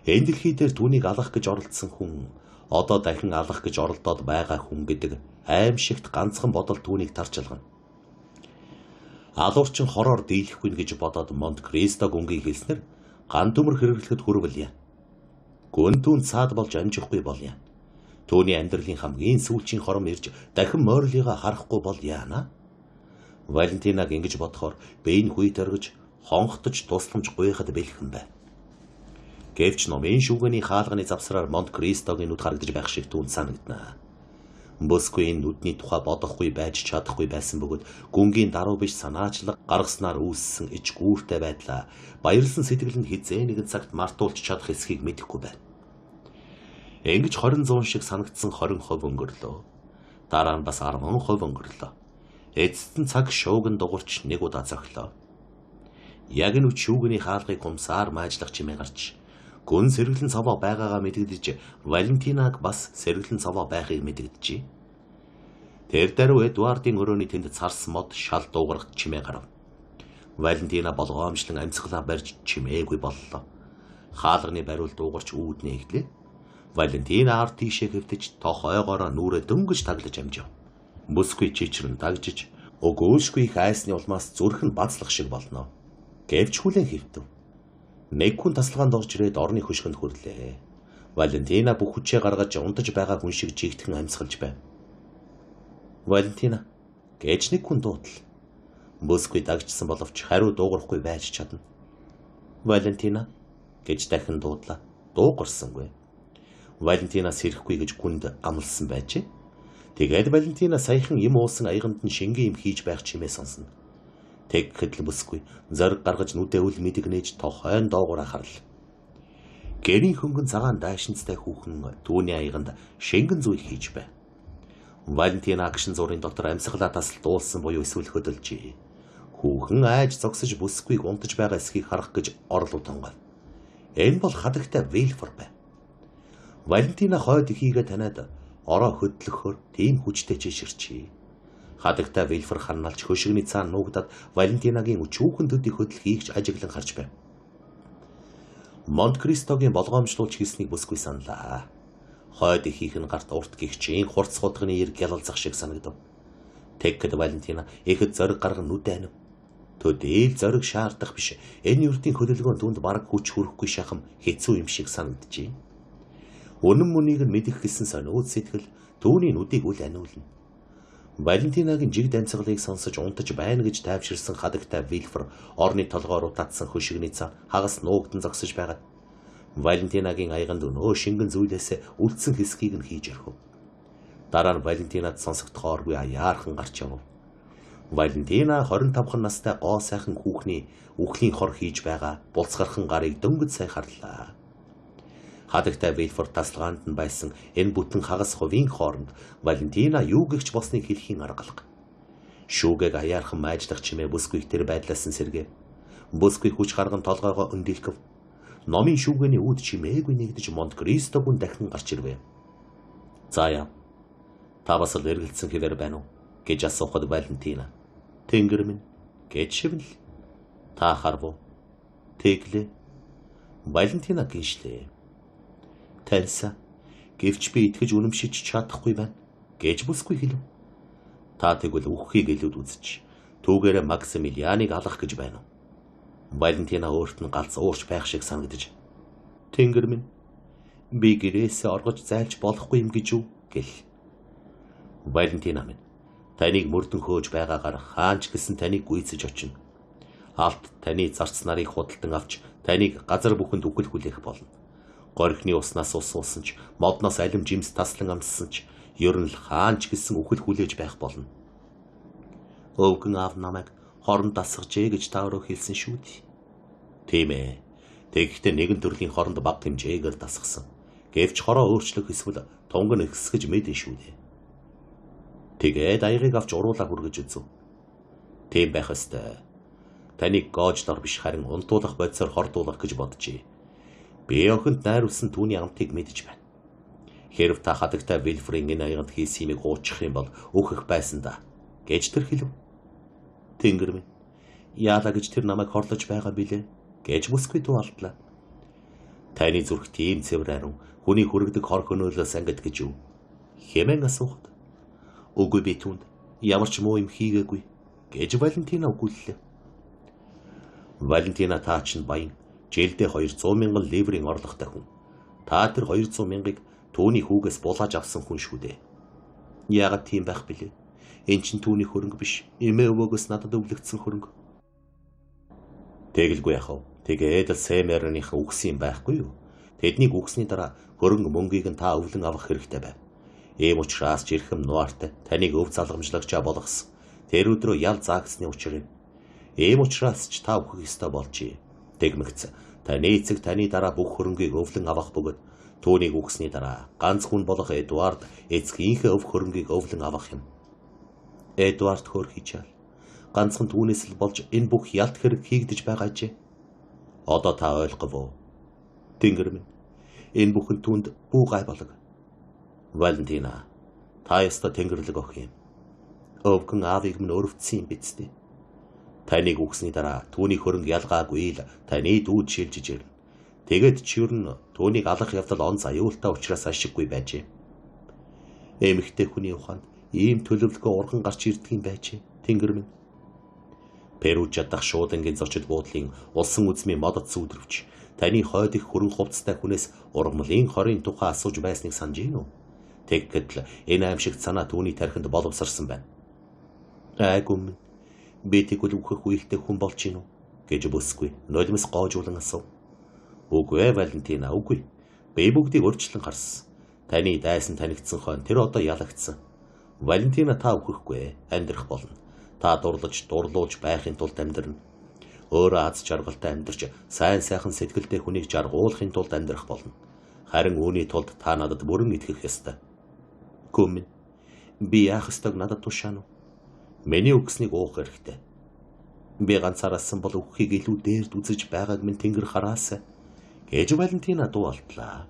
Энэ дэлхий дээр түүнийг алах гэж оролдсон хүн одоо дахин алах гэж оролдоод байгаа хүн гэдэг аимшигт ганцхан бодол түүнийг тарж алгана. Алуурчин хороор дийлэхгүй гэж бодоод Монте Кристо гүнгийн хэлснээр ган төмөр хэрэглэхэд хүрвэл яа. Гүн түүн цаад болж амжихгүй бол яа. Түүний амьдралын хамгийн сүүлчийн хором ирж дахин морилыгаа харахгүй бол яана. Валентинаг ингэж бодохоор бие нь хүй төргөж хонхтож тусламж гуйхад бэлхэн байв. Гэвч номын шүүгэний хаалганы завсраар Монте Кристогийн нүд харагдаж байх шиг түүнд санагдана. Бүсгүй энэ нүдний тухай бодохгүй байж чадахгүй байсан бөгөөд гүнгийн даруй биш санаачлаг гаргаснаар үүссэн ич гүүртэй байдлаа баярлсан сэтгэл нь хизээ нэгэн цагт мартуулж чадах эсхийг мэдэхгүй байна. Ингэж 20 100 шиг санагдсан 20% өнгөрлөө. Дараа нь бас 10% өнгөрлөө. Эцэст нь цаг шууган дугуйрч нэг удаа цохилоо. Яг энэ үч шүүгэний хаалгыг гумсаар маажлах чимээ гарч гүн сэргэлэн цаваа байгаагаа мэдэгдэж Валентинаг бас сэргэлэн цаваа байхыг мэдэгджээ. Тэр даруй Эдвардын өрөөний тэнд царс мод шал дуугарах чимээ гарав. Валентина болгоомжлон амьсгалаа барьж чимээгүй боллоо. Хаалганы бариул дуугарч үүд нээгдлээ. Валентина ард тийшээ хэвтэж тохойгоороо нүрээ дөнгөж таглаж амжив. Бүсгүй чичрэн дагжиж өгөөшгүй их айсны улмаас зүрх нь бацлах шиг болно. Гэвч хүлээн хэвтэв. Нэг хүн тасалгаанд орж ирээд орны хөшгөнд хүрлээ. Валентина бүх хүчээ гаргаж унтаж байгаа хүн шиг жигтгэн амьсгалж байв. Валентина, Гэж нэг хүн дуудлаа. Бүсгүй дагжсан боловч хариу дуугарахгүй байж чадна. Валентина гэж дахин дуудлаа. Дуугарсангүй. Валентина сэрэхгүй гэж хүнд амласан байжээ. Тэгээд Валентина саяхан юм уусан аяганд нь шингэн юм хийж байх чимээ сонсно. Тэгэхэд л бүсгүй зориг гаргаж нүдээ үл мэдгнээж тохойн доогуур харлаа. Гэрийн хөнгөн цагаан дайшинцтай хүүхэн түүний аяганд шингэн зүй хийж байв. Валентина агшин зургийн дотор амьсгалаа тасал дуулсан буюу эсвэл хөдөлжээ. Хүүхэн айж зогсож бүсгүйг унтаж байгаа эсхийг харах гэж орлоо тонгов. Энэ бол хадагтай Вилфор байв. Валентина хойд ихийгээ таниад ороо хөдлөхөөр тийм хүчтэй чиширчээ. Хадагтай Вилфор ханналж хөшигний цаана нуугдаад Валентинагийн өчүүхэн төдий хөдлөхийг ч ажиглан харж байв. Монт Кристогийн болгоомжлуулж хийснийг бүсгүй саналаа. Хойд ихийнх нь гарт урт гихчийн хурц хутганы эрг ялалзах шиг санагдав. Тэгэхэд Валентина ихэд зориг гарган нүдэ анив. Төдийл зориг шаардах биш. Энэ ердийн хөдөлгөөн түнд бараг хүч хүрэхгүй шахам хэцүү юм шиг санагджээ. Үнэн мөнийг нь мэдэх гэсэн сониуд сэтгэл түүний нүдийг үл аниулна. Валентинагийн жигд амьсгалыг сонсож унтаж байна гэж тайвширсан хадагтай Вилфор орны толгой руу татсан хөшигний цаа хагас нуугдан зогсож байгаад Валентинагийн аяганд өнөө шингэн зүйлээс үлдсэн хэсгийг нь хийж орхив. Дараа нь Валентинад сонсогдохооргүй аяархан гарч явв. Валентина 25 настай гоо сайхан хүүхний үхлийн хор хийж байгаа булцгархан гарыг дөнгөж сая харлаа. Хадагтай Вилфор тасалгаанд нь байсан энэ бүтэн хагас хувийн хооронд Валентина юу гэгч болсныг хэлхийн арга алга. Шүүгээг аяархан майжлах чимээ бүсгүйг тэр байдлаас нь сэргээв. Бүсгүй хүч гарган толгойгоо өндөлгөв. Номын шүүгээний үүд чимээгүй нэгдэж Монт Кристо гүн дахин гарч ирвэ. За яа. Та бас л эргэлдсэн хэвээр байна уу гэж асуухад Валентина "Тэнгэр минь" гэж шивнэл. Та харв уу? Тэглээ. Валентина гиншлээ. Таньсаа. Гэвч би итгэж үнэмшиж чадахгүй байна гэж бүсгүй хэлв. Та тэгвэл үхэхийг илүүд үзэж түүгээрээ Максимилианыг алах гэж байна уу? Валентина өөрт нь галз уурч байх шиг санагдаж "Тэнгэр минь, би гэрээсээ оргож зайлж болохгүй юм гэж үү?" гэл. Валентина минь, таныг мөрдөн хөөж байгаагаар хаан ч гэсэн таныг гүйцэж очино. Алт таны зарц нарыг худалдан авч таныг газар бүхэнд үхэл хүлээх болно. Горхины уснаас ус уусан ч, модноос алим жимс таслан амссан ч, ер нь л хаан ч гэсэн үхэл хүлээж байх болно. Өвгөн аав намайг хорон дасгажээ гэж та өөрөө хэлсэн шүү дээ. Тийм ээ. Тэгэхдээ нэгэн төрлийн хоронд бага хэмжээгээр дасгасан. Гэвч хороо өөрчлөх эсвэл тунг нь ихсгэж мэдэн шүү дээ. Тэгээд аягыг авч уруулаа хүргэж үзв. Тийм байх ёстой. Таныг гоожлоор биш харин унтуулах бодисоор хордуулах гэж боджээ. Би охинд найруулсан түүний амтыг мэдэж байна. Хэрв та хадагтай Вилфрийн энэ аяганд хийсэн юмыг уучих юм бол өөхөх байсан да гэж тэр хэлв. Тэнгэр минь, яалаа гэж тэр намайг хорлож байгаа билээ гэж бүсгүй дуу алдлаа. Таны зүрх тийм цэвэр ариун хүний хүргэдэг хор хөнөөлөөс ангид гэж юу? Хэмээн асуухад үгүй би түүнд ямар ч муу юм хийгээгүй гэж Валентина үгүйллээ. Валентина та чинь баян жилдээ 200 мянган ливрийн орлоготой хүн. Та тэр 200 мянгаыг түүний хүүгээс булааж авсан хүн шүү дээ. Яагаад тийм байх билээ? Энэ чинь түүний хөрөнгө биш. Эмээ өвөөгөөс надад өвлөгдсөн хөрөнгө. Тэгэлгүй яах вэ? Тэгээд л Сэмерных үгсэн юм байхгүй юу? Тэднийг үгсний дараа хөрөнгө мөнгийг нь та өвлөн авах хэрэгтэй байв. Ийм учраас ч эрхэм нуартай таныг өв залгамжлагчаа болгосон. Тэр өдрөө ял заагсны учир юм. Ийм учраас ч та үхэх ёстой болжээ. Тэгмэгц таны эцэг таны дараа бүх хөрөнгийг өвлөн авах бөгөөд түүнийг үгсний дараа ганц хүн болох Эдвард эцгийнхээ өв хөрөнгийг өвлөн авах юм. Эдвард хөөр хичээл. Ганцхан түүнээс л болж энэ бүх ялт хэрэг хийгдэж байгаа ажээ. Одоо та ойлгов уу? Тэнгэр минь, энэ бүхэн түүнд бүү гай болог. Валентина, та ёстой тэнгэрлэг охин юм. Өвгөн аавыг минь өрөвдсөн юм биз дээ. Таныг үгсний дараа түүний хөрөнгө ялгаагүй л таны дүүд шилжиж ирнэ. Тэгээд ч ер нь түүнийг алах явдал он заюултай учраас ашиггүй байжээ. Эмэгтэй хүний ухаанд ийм төлөвлөгөө урган гарч ирдэг юм байжээ. Тэнгэр минь. Перүж чадах шуудангийн зочид буудлын улсан үзмийн модод сүдрвч таны хойд их хөрөн хувцастай хүнээс ургамлын хорын тухай асууж байсныг санаж гин үү? Тэгэхэд л энэ аимшигт санаа түүний тархинд боловсарсан байна. Айгүй минь. Би тэгвэл үхэх үелтэй хүн болж гин үү гэж бүсгүй нулимс гоожуулан асуув. Үгүй ээ, Валентина, үгүй. Би бүгдийг өөрчлөн харсан. Таны дайсан танигдсан хойно тэр одоо ялагдсан. Валентина, та үхэхгүй, амьдрах болно. Та дурлаж, дурлуулж байхын тулд амьдрна. Өөрөө аз жаргалтай амьдарч, сайн сайхан сэтгэлтэй хүнийг жаргуулахын тулд амьдрах болно. Харин үүний тулд та надад бүрэн итгэх ёстой. Гүн минь, би яах ёстойг надад тушаана уу? Миний үгснийг уух хэрэгтэй. Би ганцаарасан бол үхэхийг илүү дээрд үзэж байгааг минь тэнгэр хараасай гэж Валентина дуу алдлаа.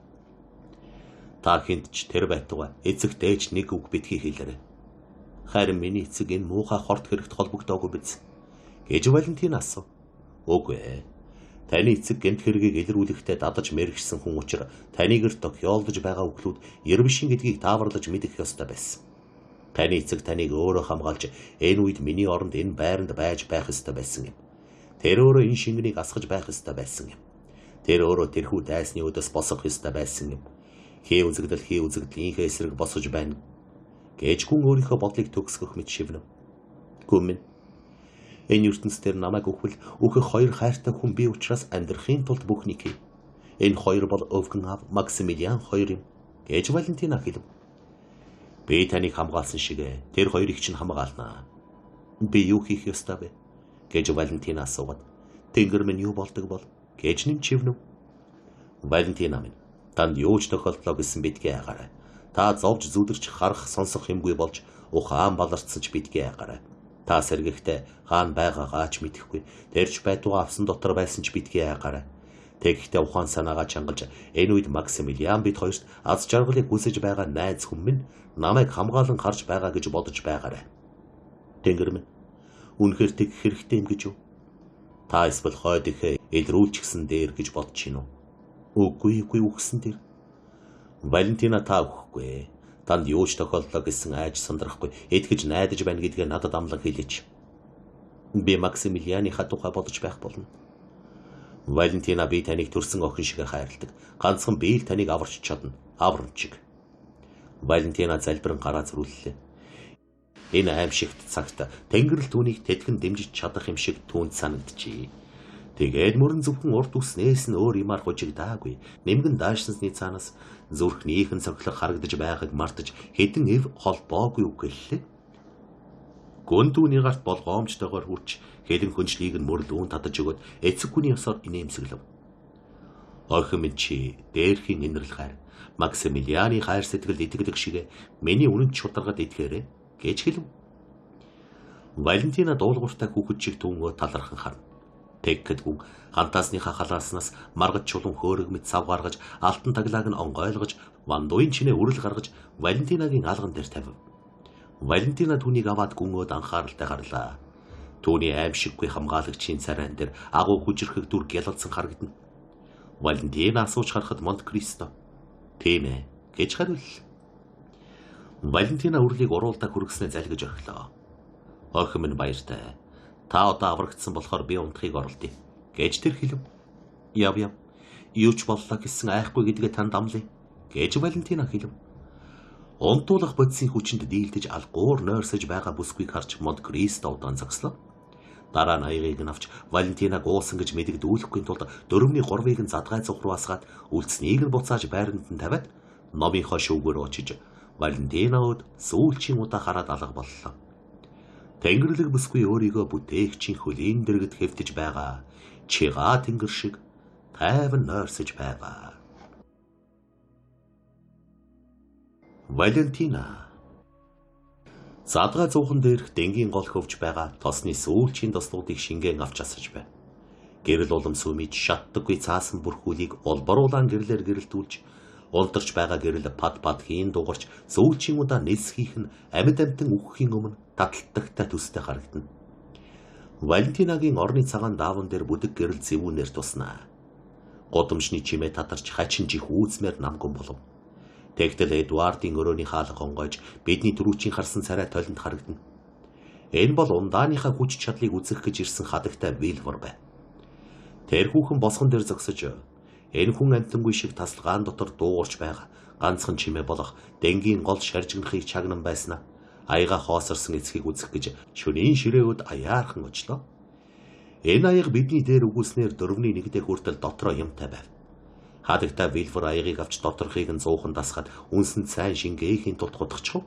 Та хүнд ч тэр байтугай эцэг дээч нэг үг битгий хэлээрэй. Харин миний эцэг энэ муухай хорт хэрэгт холбогдоогүй биз гэж Валентина асуув. Үгүй ээ. Таны эцэг гэмт хэргийг илрүүлэхдээ дадаж мэрэгшсэн хүн учраа таны гэр тохиолдож байгаа үглүүд ер бишин гэдгийг тааварлаж мэдэх ёстой байсан. Таны эцэг таныг өөрөө хамгаалж энэ үед миний оронд энэ байранд байж байх ёстой байсан юм. Тэр өөрөө энэ шингэнийг асгаж байх ёстой байсан юм. Тэр өөрөө тэрхүү дайсны өдөөс босох ёстой байсан юм. Хий үзэгдэл инхээ эсрэг босож байна гэж хүн өөрийнхөө бодлыг төгсгөх мэт шивнэв. Гүн минь, энэ ертөнцийн намайг үхвэл үхэх хоёр хайртай хүн би учраас амьдрахын тулд бүхнийг хий. Энэ хоёр бол өвгөн аав Максимилиан хоёр юм гэж Валентина хэлв. Би таныг хамгаалсан шиг тэр хоёрыг чинь хамгаалнаа. Би юу хийх ёстой вэ гэж Валентина асуугаад, тэнгэр минь юу болдог бол гэж нэмж шивнэв. Валентина минь, танд юу ч тохиолдлоо гэсэн битгий айгаарай. Та зовж зүдэрч харах сонсох юмгүй болж ухаан баларцсан ч битгий айгаарай. Та сэргэхдээ хаана байгаагаа ч мэдэхгүй, тэрч байтугай авсан дотор байсан ч битгий айгаарай. Тэгэхдээ ухаан санаагаа чангалж энэ үед Максимилиан бид хоёрт аз жаргалыг хүсэж байгаа найз хүн минь намайг хамгаалан харж байгаа гэж бодож байгаарай. Тэнгэр минь, үнэхээр тэгэх хэрэгтэй юм гэж юу? Та эсвэл хойд ихээ илрүүлчихсэн дээр гэж бодож гин үү? Үгүй, үгүй, үхсэн дээр. Валентина, та үхэхгүй. Танд юу ч тохиолдлоо гэсэн айж сандрахгүй, итгэж найдаж байна гэдгээ надад амлан хэлээч. Би Максимилианыхаа тухай бодож байх болно. Валентина, би таныг төрсэн охин шиг хайрладаг. Ганцхан би л таныг аварч чадна. Аврамчиг. Валентина залбиран гараа зөрүүллээ. Энэ аимшигт цагт тэнгэрэл түүнийг тэтгэн дэмжиж чадах юм шиг түүнд санагджээ. Тэгээд мөрөн зөвхөн урд үснээс нь өөр юмар хужигдаагүй. Нэмгэн даашсны цаанаас зүрхнийхэн цоглог харагдаж байгааг мартаж хэдэн эв холбоогүй үг хэллээ. Гүн түүний гарт болгоомжтойгоор хүрч хэлэн хөнжлийг нь мөрлүүн татаж өгөөд эцэг хүний ёсоор инээмсэглэв. Охин минь, чи дээрхийн инрэл хайр Максимилианы хайр сэтгэлд итгэдэг шиг миний үнэнч шударгад итгээрэй гэж хэлв. Валентина дуулууртай хүүхэд шиг түүнгөө талархан харна. Тэгэхэд гүн хантаасныхаа халааснаас маргад чулуун хөөрөг мэт сав гаргаж алтан таглааг нь онгойлгож вандуйн чинээ үрэл гаргаж Валентинагийн алган дээр тавив. Валентина түүнийг аваад гүнгөөд анхааралтай гарлаа. Түүний аимшиггүй хамгаалагчийн царайн дээр агуу хүчрхэг дүр гялалзан харагдана. Валентина асууж харахад Монте Кристо "Тийм ээ" гэж хариуллаа. Валентина үрлийг уруулдаа хүргэснээ залгиж орхилоо. "Охин минь, баяртай. Та одоо аврагдсан болохоор би унтахыг оролдъё" гэж тэр хэлв. "Яв яв. Юу ч боллоо гэсэн айхгүй гэдгээ танд амлая" гэж Валентина хэлв. Унтуулах бодисын хүчинд дийлдэж алгуур нойрсож байгаа бүсгүйг харж Монте Кристо удаан зогслоо. Дараа нь аягийг нь авч Валентинаг уусан гэж мэдэгдүүлэхгүй тулд 4-ний 3-ыг нь задгай цуг руу асгаад үлдснийг нь буцааж байранд нь тавиад номынхоо шүүгээр очиж Валентина өд сүүлчийн удаа хараад алга боллоо. Тэнгэрлэг бүсгүй өөрийгөө бүтээгчийн хөлийн дэргэд хэвтэж байгаа чигаа тэнгэр шиг тайван нойрсож байгаа. Валентина задгай зуухан дээрх дэнгийн гол хөвж байгаа тосны сүүлчийн тослуудыг шингэн авч асаж байв. Гэрэл улам сүмийж шатдаггүй цаасан бүрхүүлийг улбаруулаан гэрлээр гэрэлтүүлж унтарч байгаа гэрэл пад пад хийн дугарч сүүлчийн удаа нисхийх нь амьд амьтан үхэхийн өмнө таталтагтай төстэй харагдана. Валентинагийн орны цагаан даавн дээр бүдэг гэрэл зэвүүнээр туснаа. Гудамжны чимээ татарч хачин жих үүсмээр намгүн болов. Тэгтэл Эдвардын өрөөний хаалга онгойж бидний түрүүчийн харсан царай толинд харагдана. Энэ бол ундааныхаа хүч чадлыг үзэх гэж ирсэн хадагтай Вилвор байв. Тэр хүүхэн босгон дээр зогсож энэ хүн амьтангүй шиг тасалгаан дотор дуугарч байгаа ганцхан чимээ болох дэнгийн гол шаржигнахыг чагнан байснаа Аяга хоосорсон эцгийг үзэх гэж шөнийн ширээуд аяархан очлоо. Энэ аяга бидний дээр өгүүлснээр 4-ний 1-д хүртэл дотроо юмтай байв. Хадагтай Вилфор аягийг авч доторхыг нь зуухан дасгаад үнсэнд сайн шингээхийн тулд хутгачих.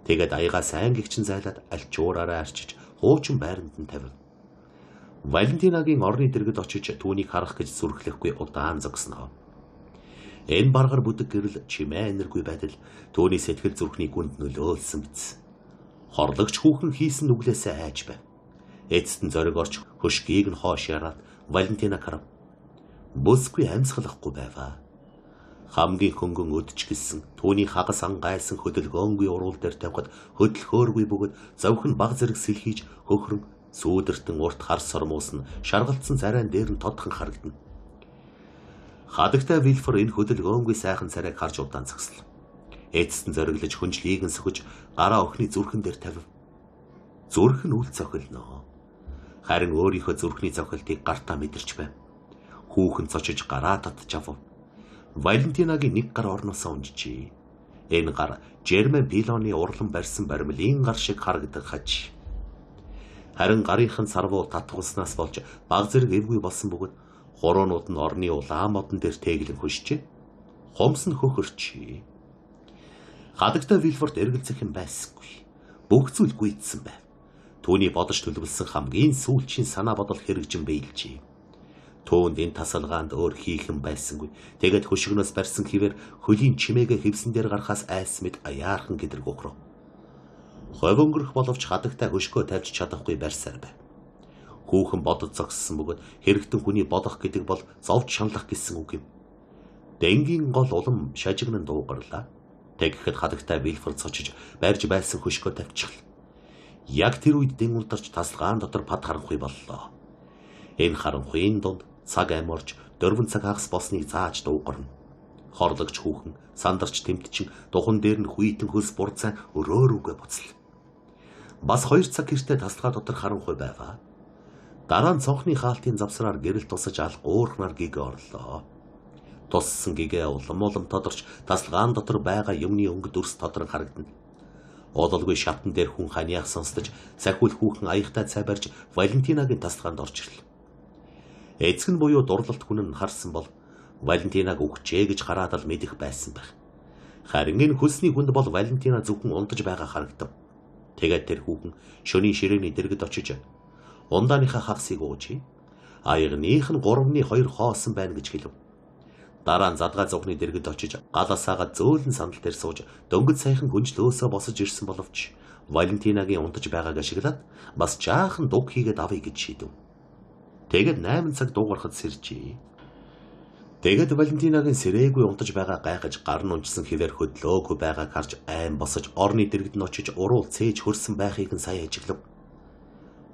Тэгээд аягаа сайн гихчин зайлаад альчуураараа арчиж хуучин байранд нь тавив. Валентинагийн орны дэргэд очиж түүнийг харах гэж зүрхлэхгүй удаан зогсноо. Энэ баргар бүдэг гэрэл чимээ энэргүй байдал түүний сэтгэл зүрхний гүнд нөлөөлсөн биз. Хорлогч хүүхэн хийсэн нүглээсээ айж байв. Эцэст нь зориг орж хөшгийг нь хоош яраад Валентина харав. Бүсгүй амьсгалахгүй байваа. Хамгийн хөнгөн өдч гэлсэн түүний хагас ангайсан хөдөлгөөнгүй уруул дээр тавихад хөдөлхөөргүй бөгөөд зовх нь баг зэрэг сэлхийж хөхрөн сүүдэртэн урт хар сормуус нь шаргалтсан царайн дээр нь тодхон харагдана. Хадагтай Вилфор энэ хөдөлгөөнгүй сайхан царайг харж удаан зогслоо. Эцэст нь зориглож хүнжлийг нь сөхөж гараа охины зүрхэн дээр тавив. Зүрх нь үл цохилноо. Харин өөрийнхөө зүрхний цохилтыг гартаа мэдэрч байв. Хүүхэн цочиж гараа татж авав. Валентинагийн нэг гар орноосоо унжжээ. Энэ гар Жермен Пилоны урлан барьсан баримлын гар шиг харагдах хаж. Харин гарынх нь сарвуу татгуулснаас болж баг зэрэг эвгүй болсон бөгөөд хуруунууд нь орны улаан модон дээр тэглэн хөшжээ. Хумс нь хөхөрчээ. Хадагтай Вилфорд эргэлзэх юм байсангүй. Бүх зүйл гүйцсэн байв. Түүний бодож төлөвлөсөн хамгийн сүүлчийн санаа бодол хэрэгжин биелжээ. Түүнд энэ тасалгаанд өөр хийх юм байсангүй. Тэгээд хөшигнөөс барьсан хിവэр хөлийн чимээгээ хэвсэн дээр гарахаас айс мэд аяархан гэдрэг ухрав. Ховь өнгөрөх боловч хадагтай хөшгөө тавьж чадахгүй барьсаар байв. Хүүхэн бодож зогссон бөгөөд хэрэгтэн хүний бодох гэдэг бол зовж шаналх гэсэн үг юм. Дэнгийн гол улам шажигнан дуугарлаа. Тэгэхэд хадагтай Вилфорд цочиж барьж байсан хөшгөө тавьчихлаа. Яг тэр үед дэн унтарч тасалгаан дотор пад харанхуй боллоо. Энэ харанхуйн дунд цаг ам орж 4 цаг хагас болсныг зааж дуугарна. Хорлогч хүүхэн сандарч тэмтчин духан дээр нь хүйтэн хөлс бурцан өрөө рүүгээ буцлаа. Бас 2 цаг гэртээ тасалгаа дотор харанхуй байваа. Дараа нь цонхны хаалтын завсраар гэрэл тусаж ал гуурхнаар гэгээ орлоо. Туссан гэгээ улам улам тодорч тасалгаан дотор байгаа юмны өнгө дүрс тодрон харагдана. Удалгүй шатан дээр хүн ханиах сонсдож сахиул хүүхэн аягтай цай барьж Валентинагийн тасалгаанд орж ирлээ. Эцэг нь буюу дурлалт хүн нь харсан бол Валентинаг үхжээ гэж хараад л мэдэх байсан байх. Харин энэ хөлсний хүнд бол Валентина зөвхөн унтаж байгаа харагдав. Тэгээд тэр хүүхэн шөнийн ширээний дэргэд очиж ундааныхаа хагасыг уужээ. Аягных нь 3-ны 2 хоосон байна гэж хэлв. Дараа нь задгай зовхны дэргэд очиж галаасаагаа зөөлөн сандал дээр сууж дөнгөж саяхан хүнжлөөсөө босож ирсэн боловч Валентинагийн унтаж байгааг ашиглаад бас жаахан дуг хийгээд авъя гэж шийдэв. Тэгээд 8 цаг дуугарахад сэржээ. Тэгээд Валентинагийн сэрээгүй унтаж байгаа гайхаж гар нь унжсан хэвээр хөдлөөгүй байгааг харж айн босож орны дэргэд нь очиж уруул цээж хөрсөн байхыг нь сая ажиглав.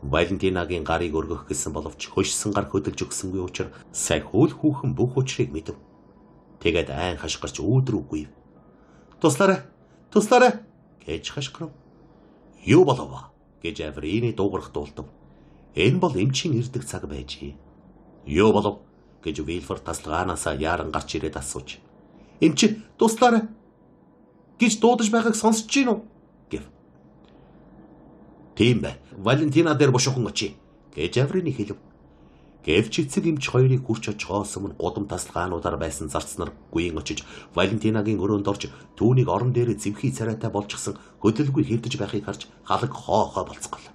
Валентинагийн гарыг өргөх гэсэн боловч хөшсөн гар хөдөлж өгсөнгүй учраас сахиул хүүхэн бүх учрыг мэдэв. Тэгээд айн хашгирч үүдэр үгүй. "Туслаарай! Туслаарай!" гэж хашгирав. "Юу болов?" гэж Аврины дуугарах дуулдав. Энэ бол эмчийн ирдэг цаг байжээ. "Юу болов?" гэж Вилфорд тасалгаанаасаа яаран гарч ирээд асууж. "Эмч, туслаарай!" гэж дуудаж байгааг сонсож гин үү? гэв. "Тийм бай. Валентина дээр бушуухан очие" гэж Аврины хэлв. Гэвч эцэг эмч хоёрыг хүрч очихоос өмнө гудам тасалгаануудаар байсан зарцнаар гүйн очиж Валентинагийн өрөөнд орж түүнийг орон дээр зэвхий царайтай болчихсон хөдөлгүй хэвдэж байхыг харж халаг хоо хоо болцголоо.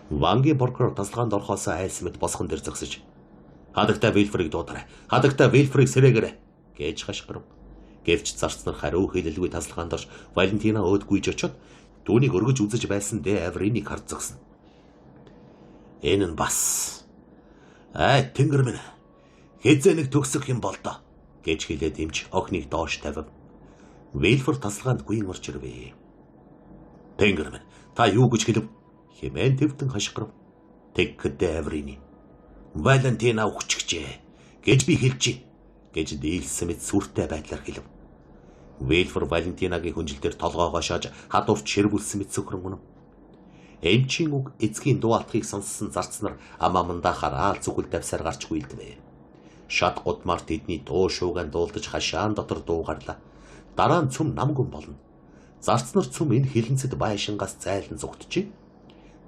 Вангийн прокурор тасалгаанд орохоос айс мэт босгон дээр зогсож "Хадагтай Вилфрийг дуударай. Хадагтай Вилфрийг сэрээгээрэй" гэж хашгирав. Гэвч зарцнаар хариу хэлэлгүй тасалгаанд орж Валентина өөд гүйж очиод түүнийг өргөж үзэж байсан Дэ Авриныг харж зогсно. Энэ нь бас "Ай тэнгэр минь, хэзээ нэг төгсөх юм бол доо" гэж хэлээд эмч охиныг доош тавив. Вилфор тасалгаанд гүйн орж ирвэ. "Тэнгэр минь, та юу гэж хэлв?" хэмээн твтэн хашгирав. Тэгэхэд Дэ Аврины "Валентина үхчихжээ гэж би хэлж чинь" гэж дийлсэн мэт сүртэй байдлаар хэлв. Вилфор Валентинагийн хүнжил дээр толгоогоо шааж хадуурч ширвүүлсэн мэт сөхрөн унав. Эмчийн үг эцгийн дуу алтхыг сонссон зарцнаар ам амандаа хараал зүхэл давсаар гарч гүйлдвэ. Шат гудмаар тэдний дуу шуугаан дуулдаж хашаан дотор дуу гарлаа. Дараа нь цөм намгүн болно. Зарц нар цөм энэ хилэнцэд байшингаас зайлан зугтжээ.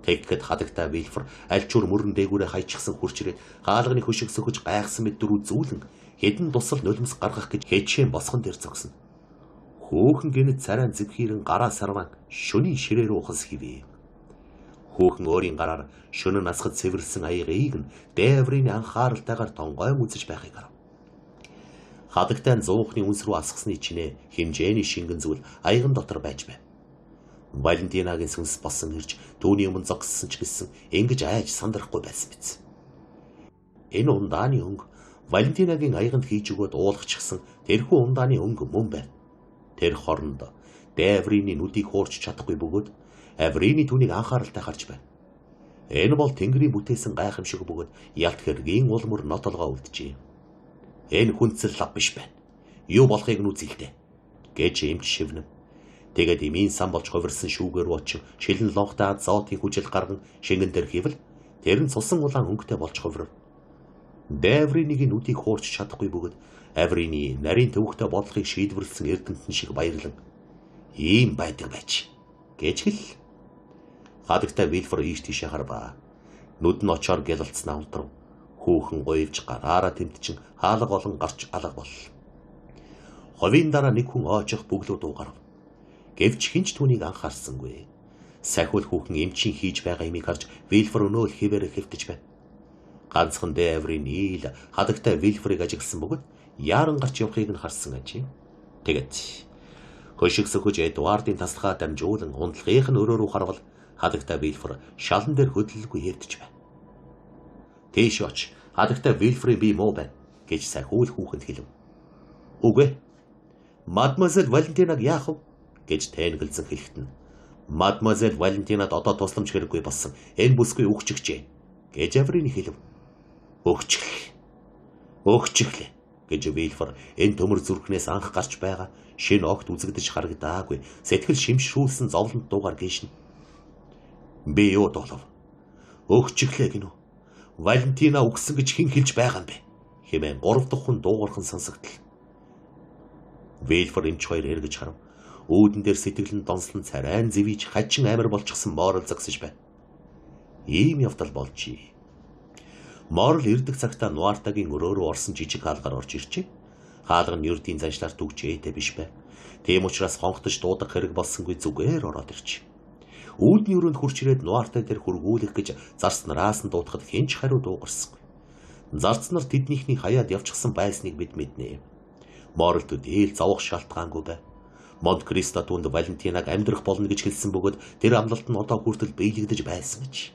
Тэгэхэд хадагтай Вилфор альчуур мөрөн дээгүүрээ хайчихсан хурч ирээд хаалганы хөшиг сөхөж гайхсан мэт дөрөв зүүлэн хэдэн тусал нулимс гаргах гэж хэчээн босгон дээр зогсно. Хөөхөн гинэт царайн зэвхийрэн гараа сарван шөнийн ширээ рүү ухас хивээ. Хөөхөн өөрийн гараар шөнө насгад цэвэрлсэн аягыг нь дээврийн анхааралтайгаар тонгойн үзэж байхыг харав. Хадагтай нь зуухны үнс рүү асгасны чинээ хэмжээний шингэн зүйл аяган дотор байж байв. Валентинагийн сүнс болсон ирж түүний өмнө зогссон ч гэсэн ингэж айж сандрахгүй байсан биз. Энэ ундааны өнгө Валентинагийн аяганд хийж өгөөд уулгачихсан тэрхүү ундааны өнгө мөн байв. Тэр хоронд Дээврины нүдийг хуурч чадахгүй бөгөөд Аврины түүнийг анхааралтай харж байв. Энэ бол Тэнгэрийн бүтээсэн гайхамшиг бөгөөд ялт хэргийн улмөр нотолгоо үлджээ. Энэ хүнцэл лав биш байна. Юу болохыг нь үзье л дээ, гэж эмч шивнэв. Тэгээд эмийн сан болж хувирсан шүүгээр очин шилэн лонхтой зоотын хүчил гарган шингэн дээр хийвэл тэр нь цусан улаан өнгөтэй болж хувирв. Дээвринийг нүдийг хуурч чадахгүй бөгөөд Аврины нарийн төвөгтэй бодлогыг шийдвэрлсэн эрдэмтэн шиг баярлан ийм байдаг байж гэж хэл. Хадагтай Вилфор ийш тийшээ харваа. Нүд нь очоор гялалцсан унтрав. Хүүхэн гуйвж гараараа тэмтчин хаалга олон гарч алга боллоо. Ховын дараа нэг хүн оожих бүглүү дуугарв. Гэвч хинч түүнийг анхаарсангүй. Сахиул хүүхэн эмчийн хийж байгаа имийг харж Вилфор өнөөл хэвээр хэвтэж байв. Ганцхан Дээврийн нийл хадагтай Вилфорыг ажигласан бөгөөд яаран гарч явахыг нь харсан ажээ. Тэгээд хөшиг сөхөж Эдвардын таслахаа дамжуулан ундлахыг нь өрөө рүү харвал хадагтай Вилфор шалан дээр хөдлөлгүй хэвтэж байв. Тийш оч хадагтай Вилфрийн бие муу байна гэж сахиул хүүхэнд хэлв. Үгүй. Мадемуазель Валентинаг яах вэ гэж тэнгэлзэн хэлэхэд нь Мадемуазель Валентинад одоо тусламж хэрэггүй болсон. Энэ бүсгүй үхчихжээ гэж Аврины хэлв. Өгчихлээ. Өгчихлээ гэж Вилфор энэ төмөр зүрхнээс анх гарч байгаа шинэ огт үзэгдэж харагдаагүй сэтгэл шимшрүүлсэн зовлонт дуугаар гиншин. Би юу дуулав? Өгчихлээ гинүү. Валентина үгсэн гэж хэн хэлж байгаа юм бэ? Хэмээн гурав дахь хүн дуугархан сонсогдол. Вилфор эмч хоёр эргэж харав. Үүдэн дээр сэтгэл нь донслон царайн зэвийж хачин амир болчихсон Морл зогсож байв. Ийм явдал болжээ. Морл ирдэг цагтаа Нуартагийн өрөө рүү орсон жижиг хаалгаар орж иржээ. Хаалга нь ердийн заншлаар түгжээтэй биш байв. Тийм учраас хонхтож дуудах хэрэг болсонгүй зүгээр ороод ирж. Үүдний өрөөнд хурч ирээд Нуартай дээр хөргүүлэх гэж зарц нараас нь дуудахад хэн ч хариу дуугарсангүй. Зарц нар тэднийхний хаяад явчихсан байсныг бид мэднэ. Морл төдийл зовох шалтгаангүй байв. Монт Кристо түүнд Валентинаг амьдрах болно гэж хэлсэн бөгөөд тэр амлалт нь одоо хүртэл биелэгдэж байсан гэж.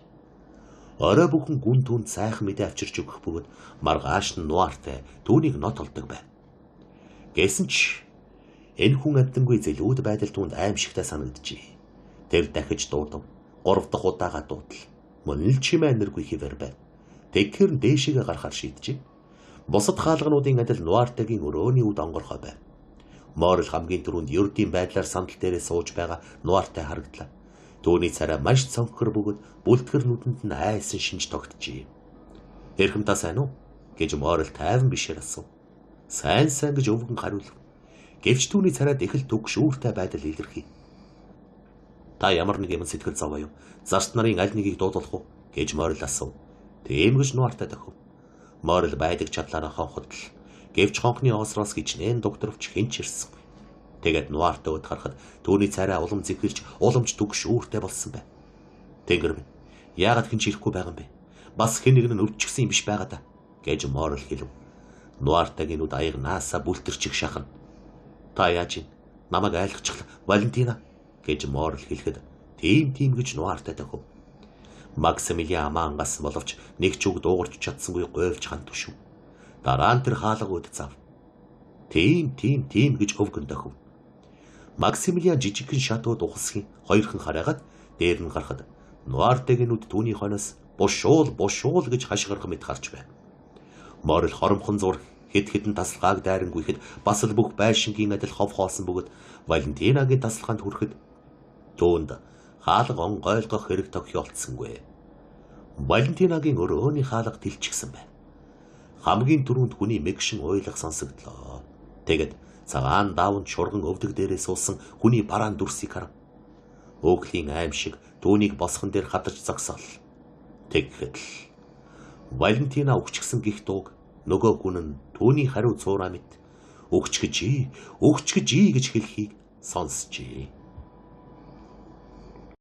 Орой бүхэн гүн түүнд сайхан мэдээ авчирч өгөх бөгөөд маргааш нь Нуартай түүнийг нот олдог байв. Гэсэн ч энэ хүн амьтангүй зэлүүд байдал түүнд аимшигтай санагджээ. Тэр дахиж дуудав. Гурав дахь удаага дуудал. Мөн л чимээ нэргүй хэвээр байв. Тэгэхээр дээшээгээ гарахаар шийджээ. Бусад хаалгануудын адил Нуартагийн өрөөний үд онгорхой байв. Морл хамгийн түрүүнд ердийн байдлаар сандал дээрээ сууж байгаа Нуартай харагдлаа. Түүний царай маш цонхор бөгөөд бүлтгэр нүдэнд нь айсан шинж тогтжээ. Эрхэм та сайн уу? Гэж Морл тайван бишээр асуув. Сайн сайн гэж өвгөн хариулв. Гэвч түүний царайд их л түгшүүртэй байдал илэрхий. Та ямар нэг юм сэтгэл зовоо юу? Зарц нарын аль нэгийг дуудуулах уу? Гэж Морл асуув. Тийм гэж Нуартай тохив. Морл байдаг чадлаараа хонхотл. Гэвч хонхны оосроос хичнээн докторвч хэн ч ирсэнгүй. Тэгээд Нуартай өд харахад түүний царай улам зэвхэлж, уламж түгшүүртэй болсон байв. Тэнгэр минь, яагаад хэн ч ирэхгүй байгаа юм бэ? Бас хэн нэг нь өвчгсөн юм биш байгаа да, гэж Морл хэлв. Нуартагийн нүд аяг наасаа бүлтэрчих шахна. Та яаж юм? Намайг айлгачихла, Валентина, гэж Морл хэлэхэд тийм тийм гэж Нуартай тохив. Максимилиан амаа ангаас боловч нэг ч үг дуугарч чадсангүй гуйлж хан түшв. Дараа нь тэр хаалга үд зав. Тийм тийм тийм гэж өвгөн тохив. Максимилиан жижигхэн шатууд ухасхийн хоёрхан хараагаад дээр нь гарахад Нуартагийн нүд түүний хойноос бушуул бушуул гэж хашгирах мэт гарч байв. Морил хоромхон зур хэд хэдэн тасалгааг дайрангүйхэд бас л бүх байшингийн адил хов хоосон бөгөөд Валентинагийн тасалгаанд хүрэхэд түүнд хаалга онгойлгох хэрэг тохиолдсонгүй. Валентинагийн өрөөний хаалга тэлчихсэн байв. Хамгийн түрүүнд хүний мэгшин уйлах сонсогдлоо. Тэгэд Цагаан даавн шурган өвдөг дээрээ суусан хүний бараан дүрсийг харав. Өөхлийн аим шиг түүнийг босхон дээр хадаж зогсоол. Тэгэхэд л Валентина өгчгсөн гих дууг нөгөө хүн нь түүний хариу цуураа мэт өгчгөжээ, өгчгөжээ гэж хэлхийг сонсчээ.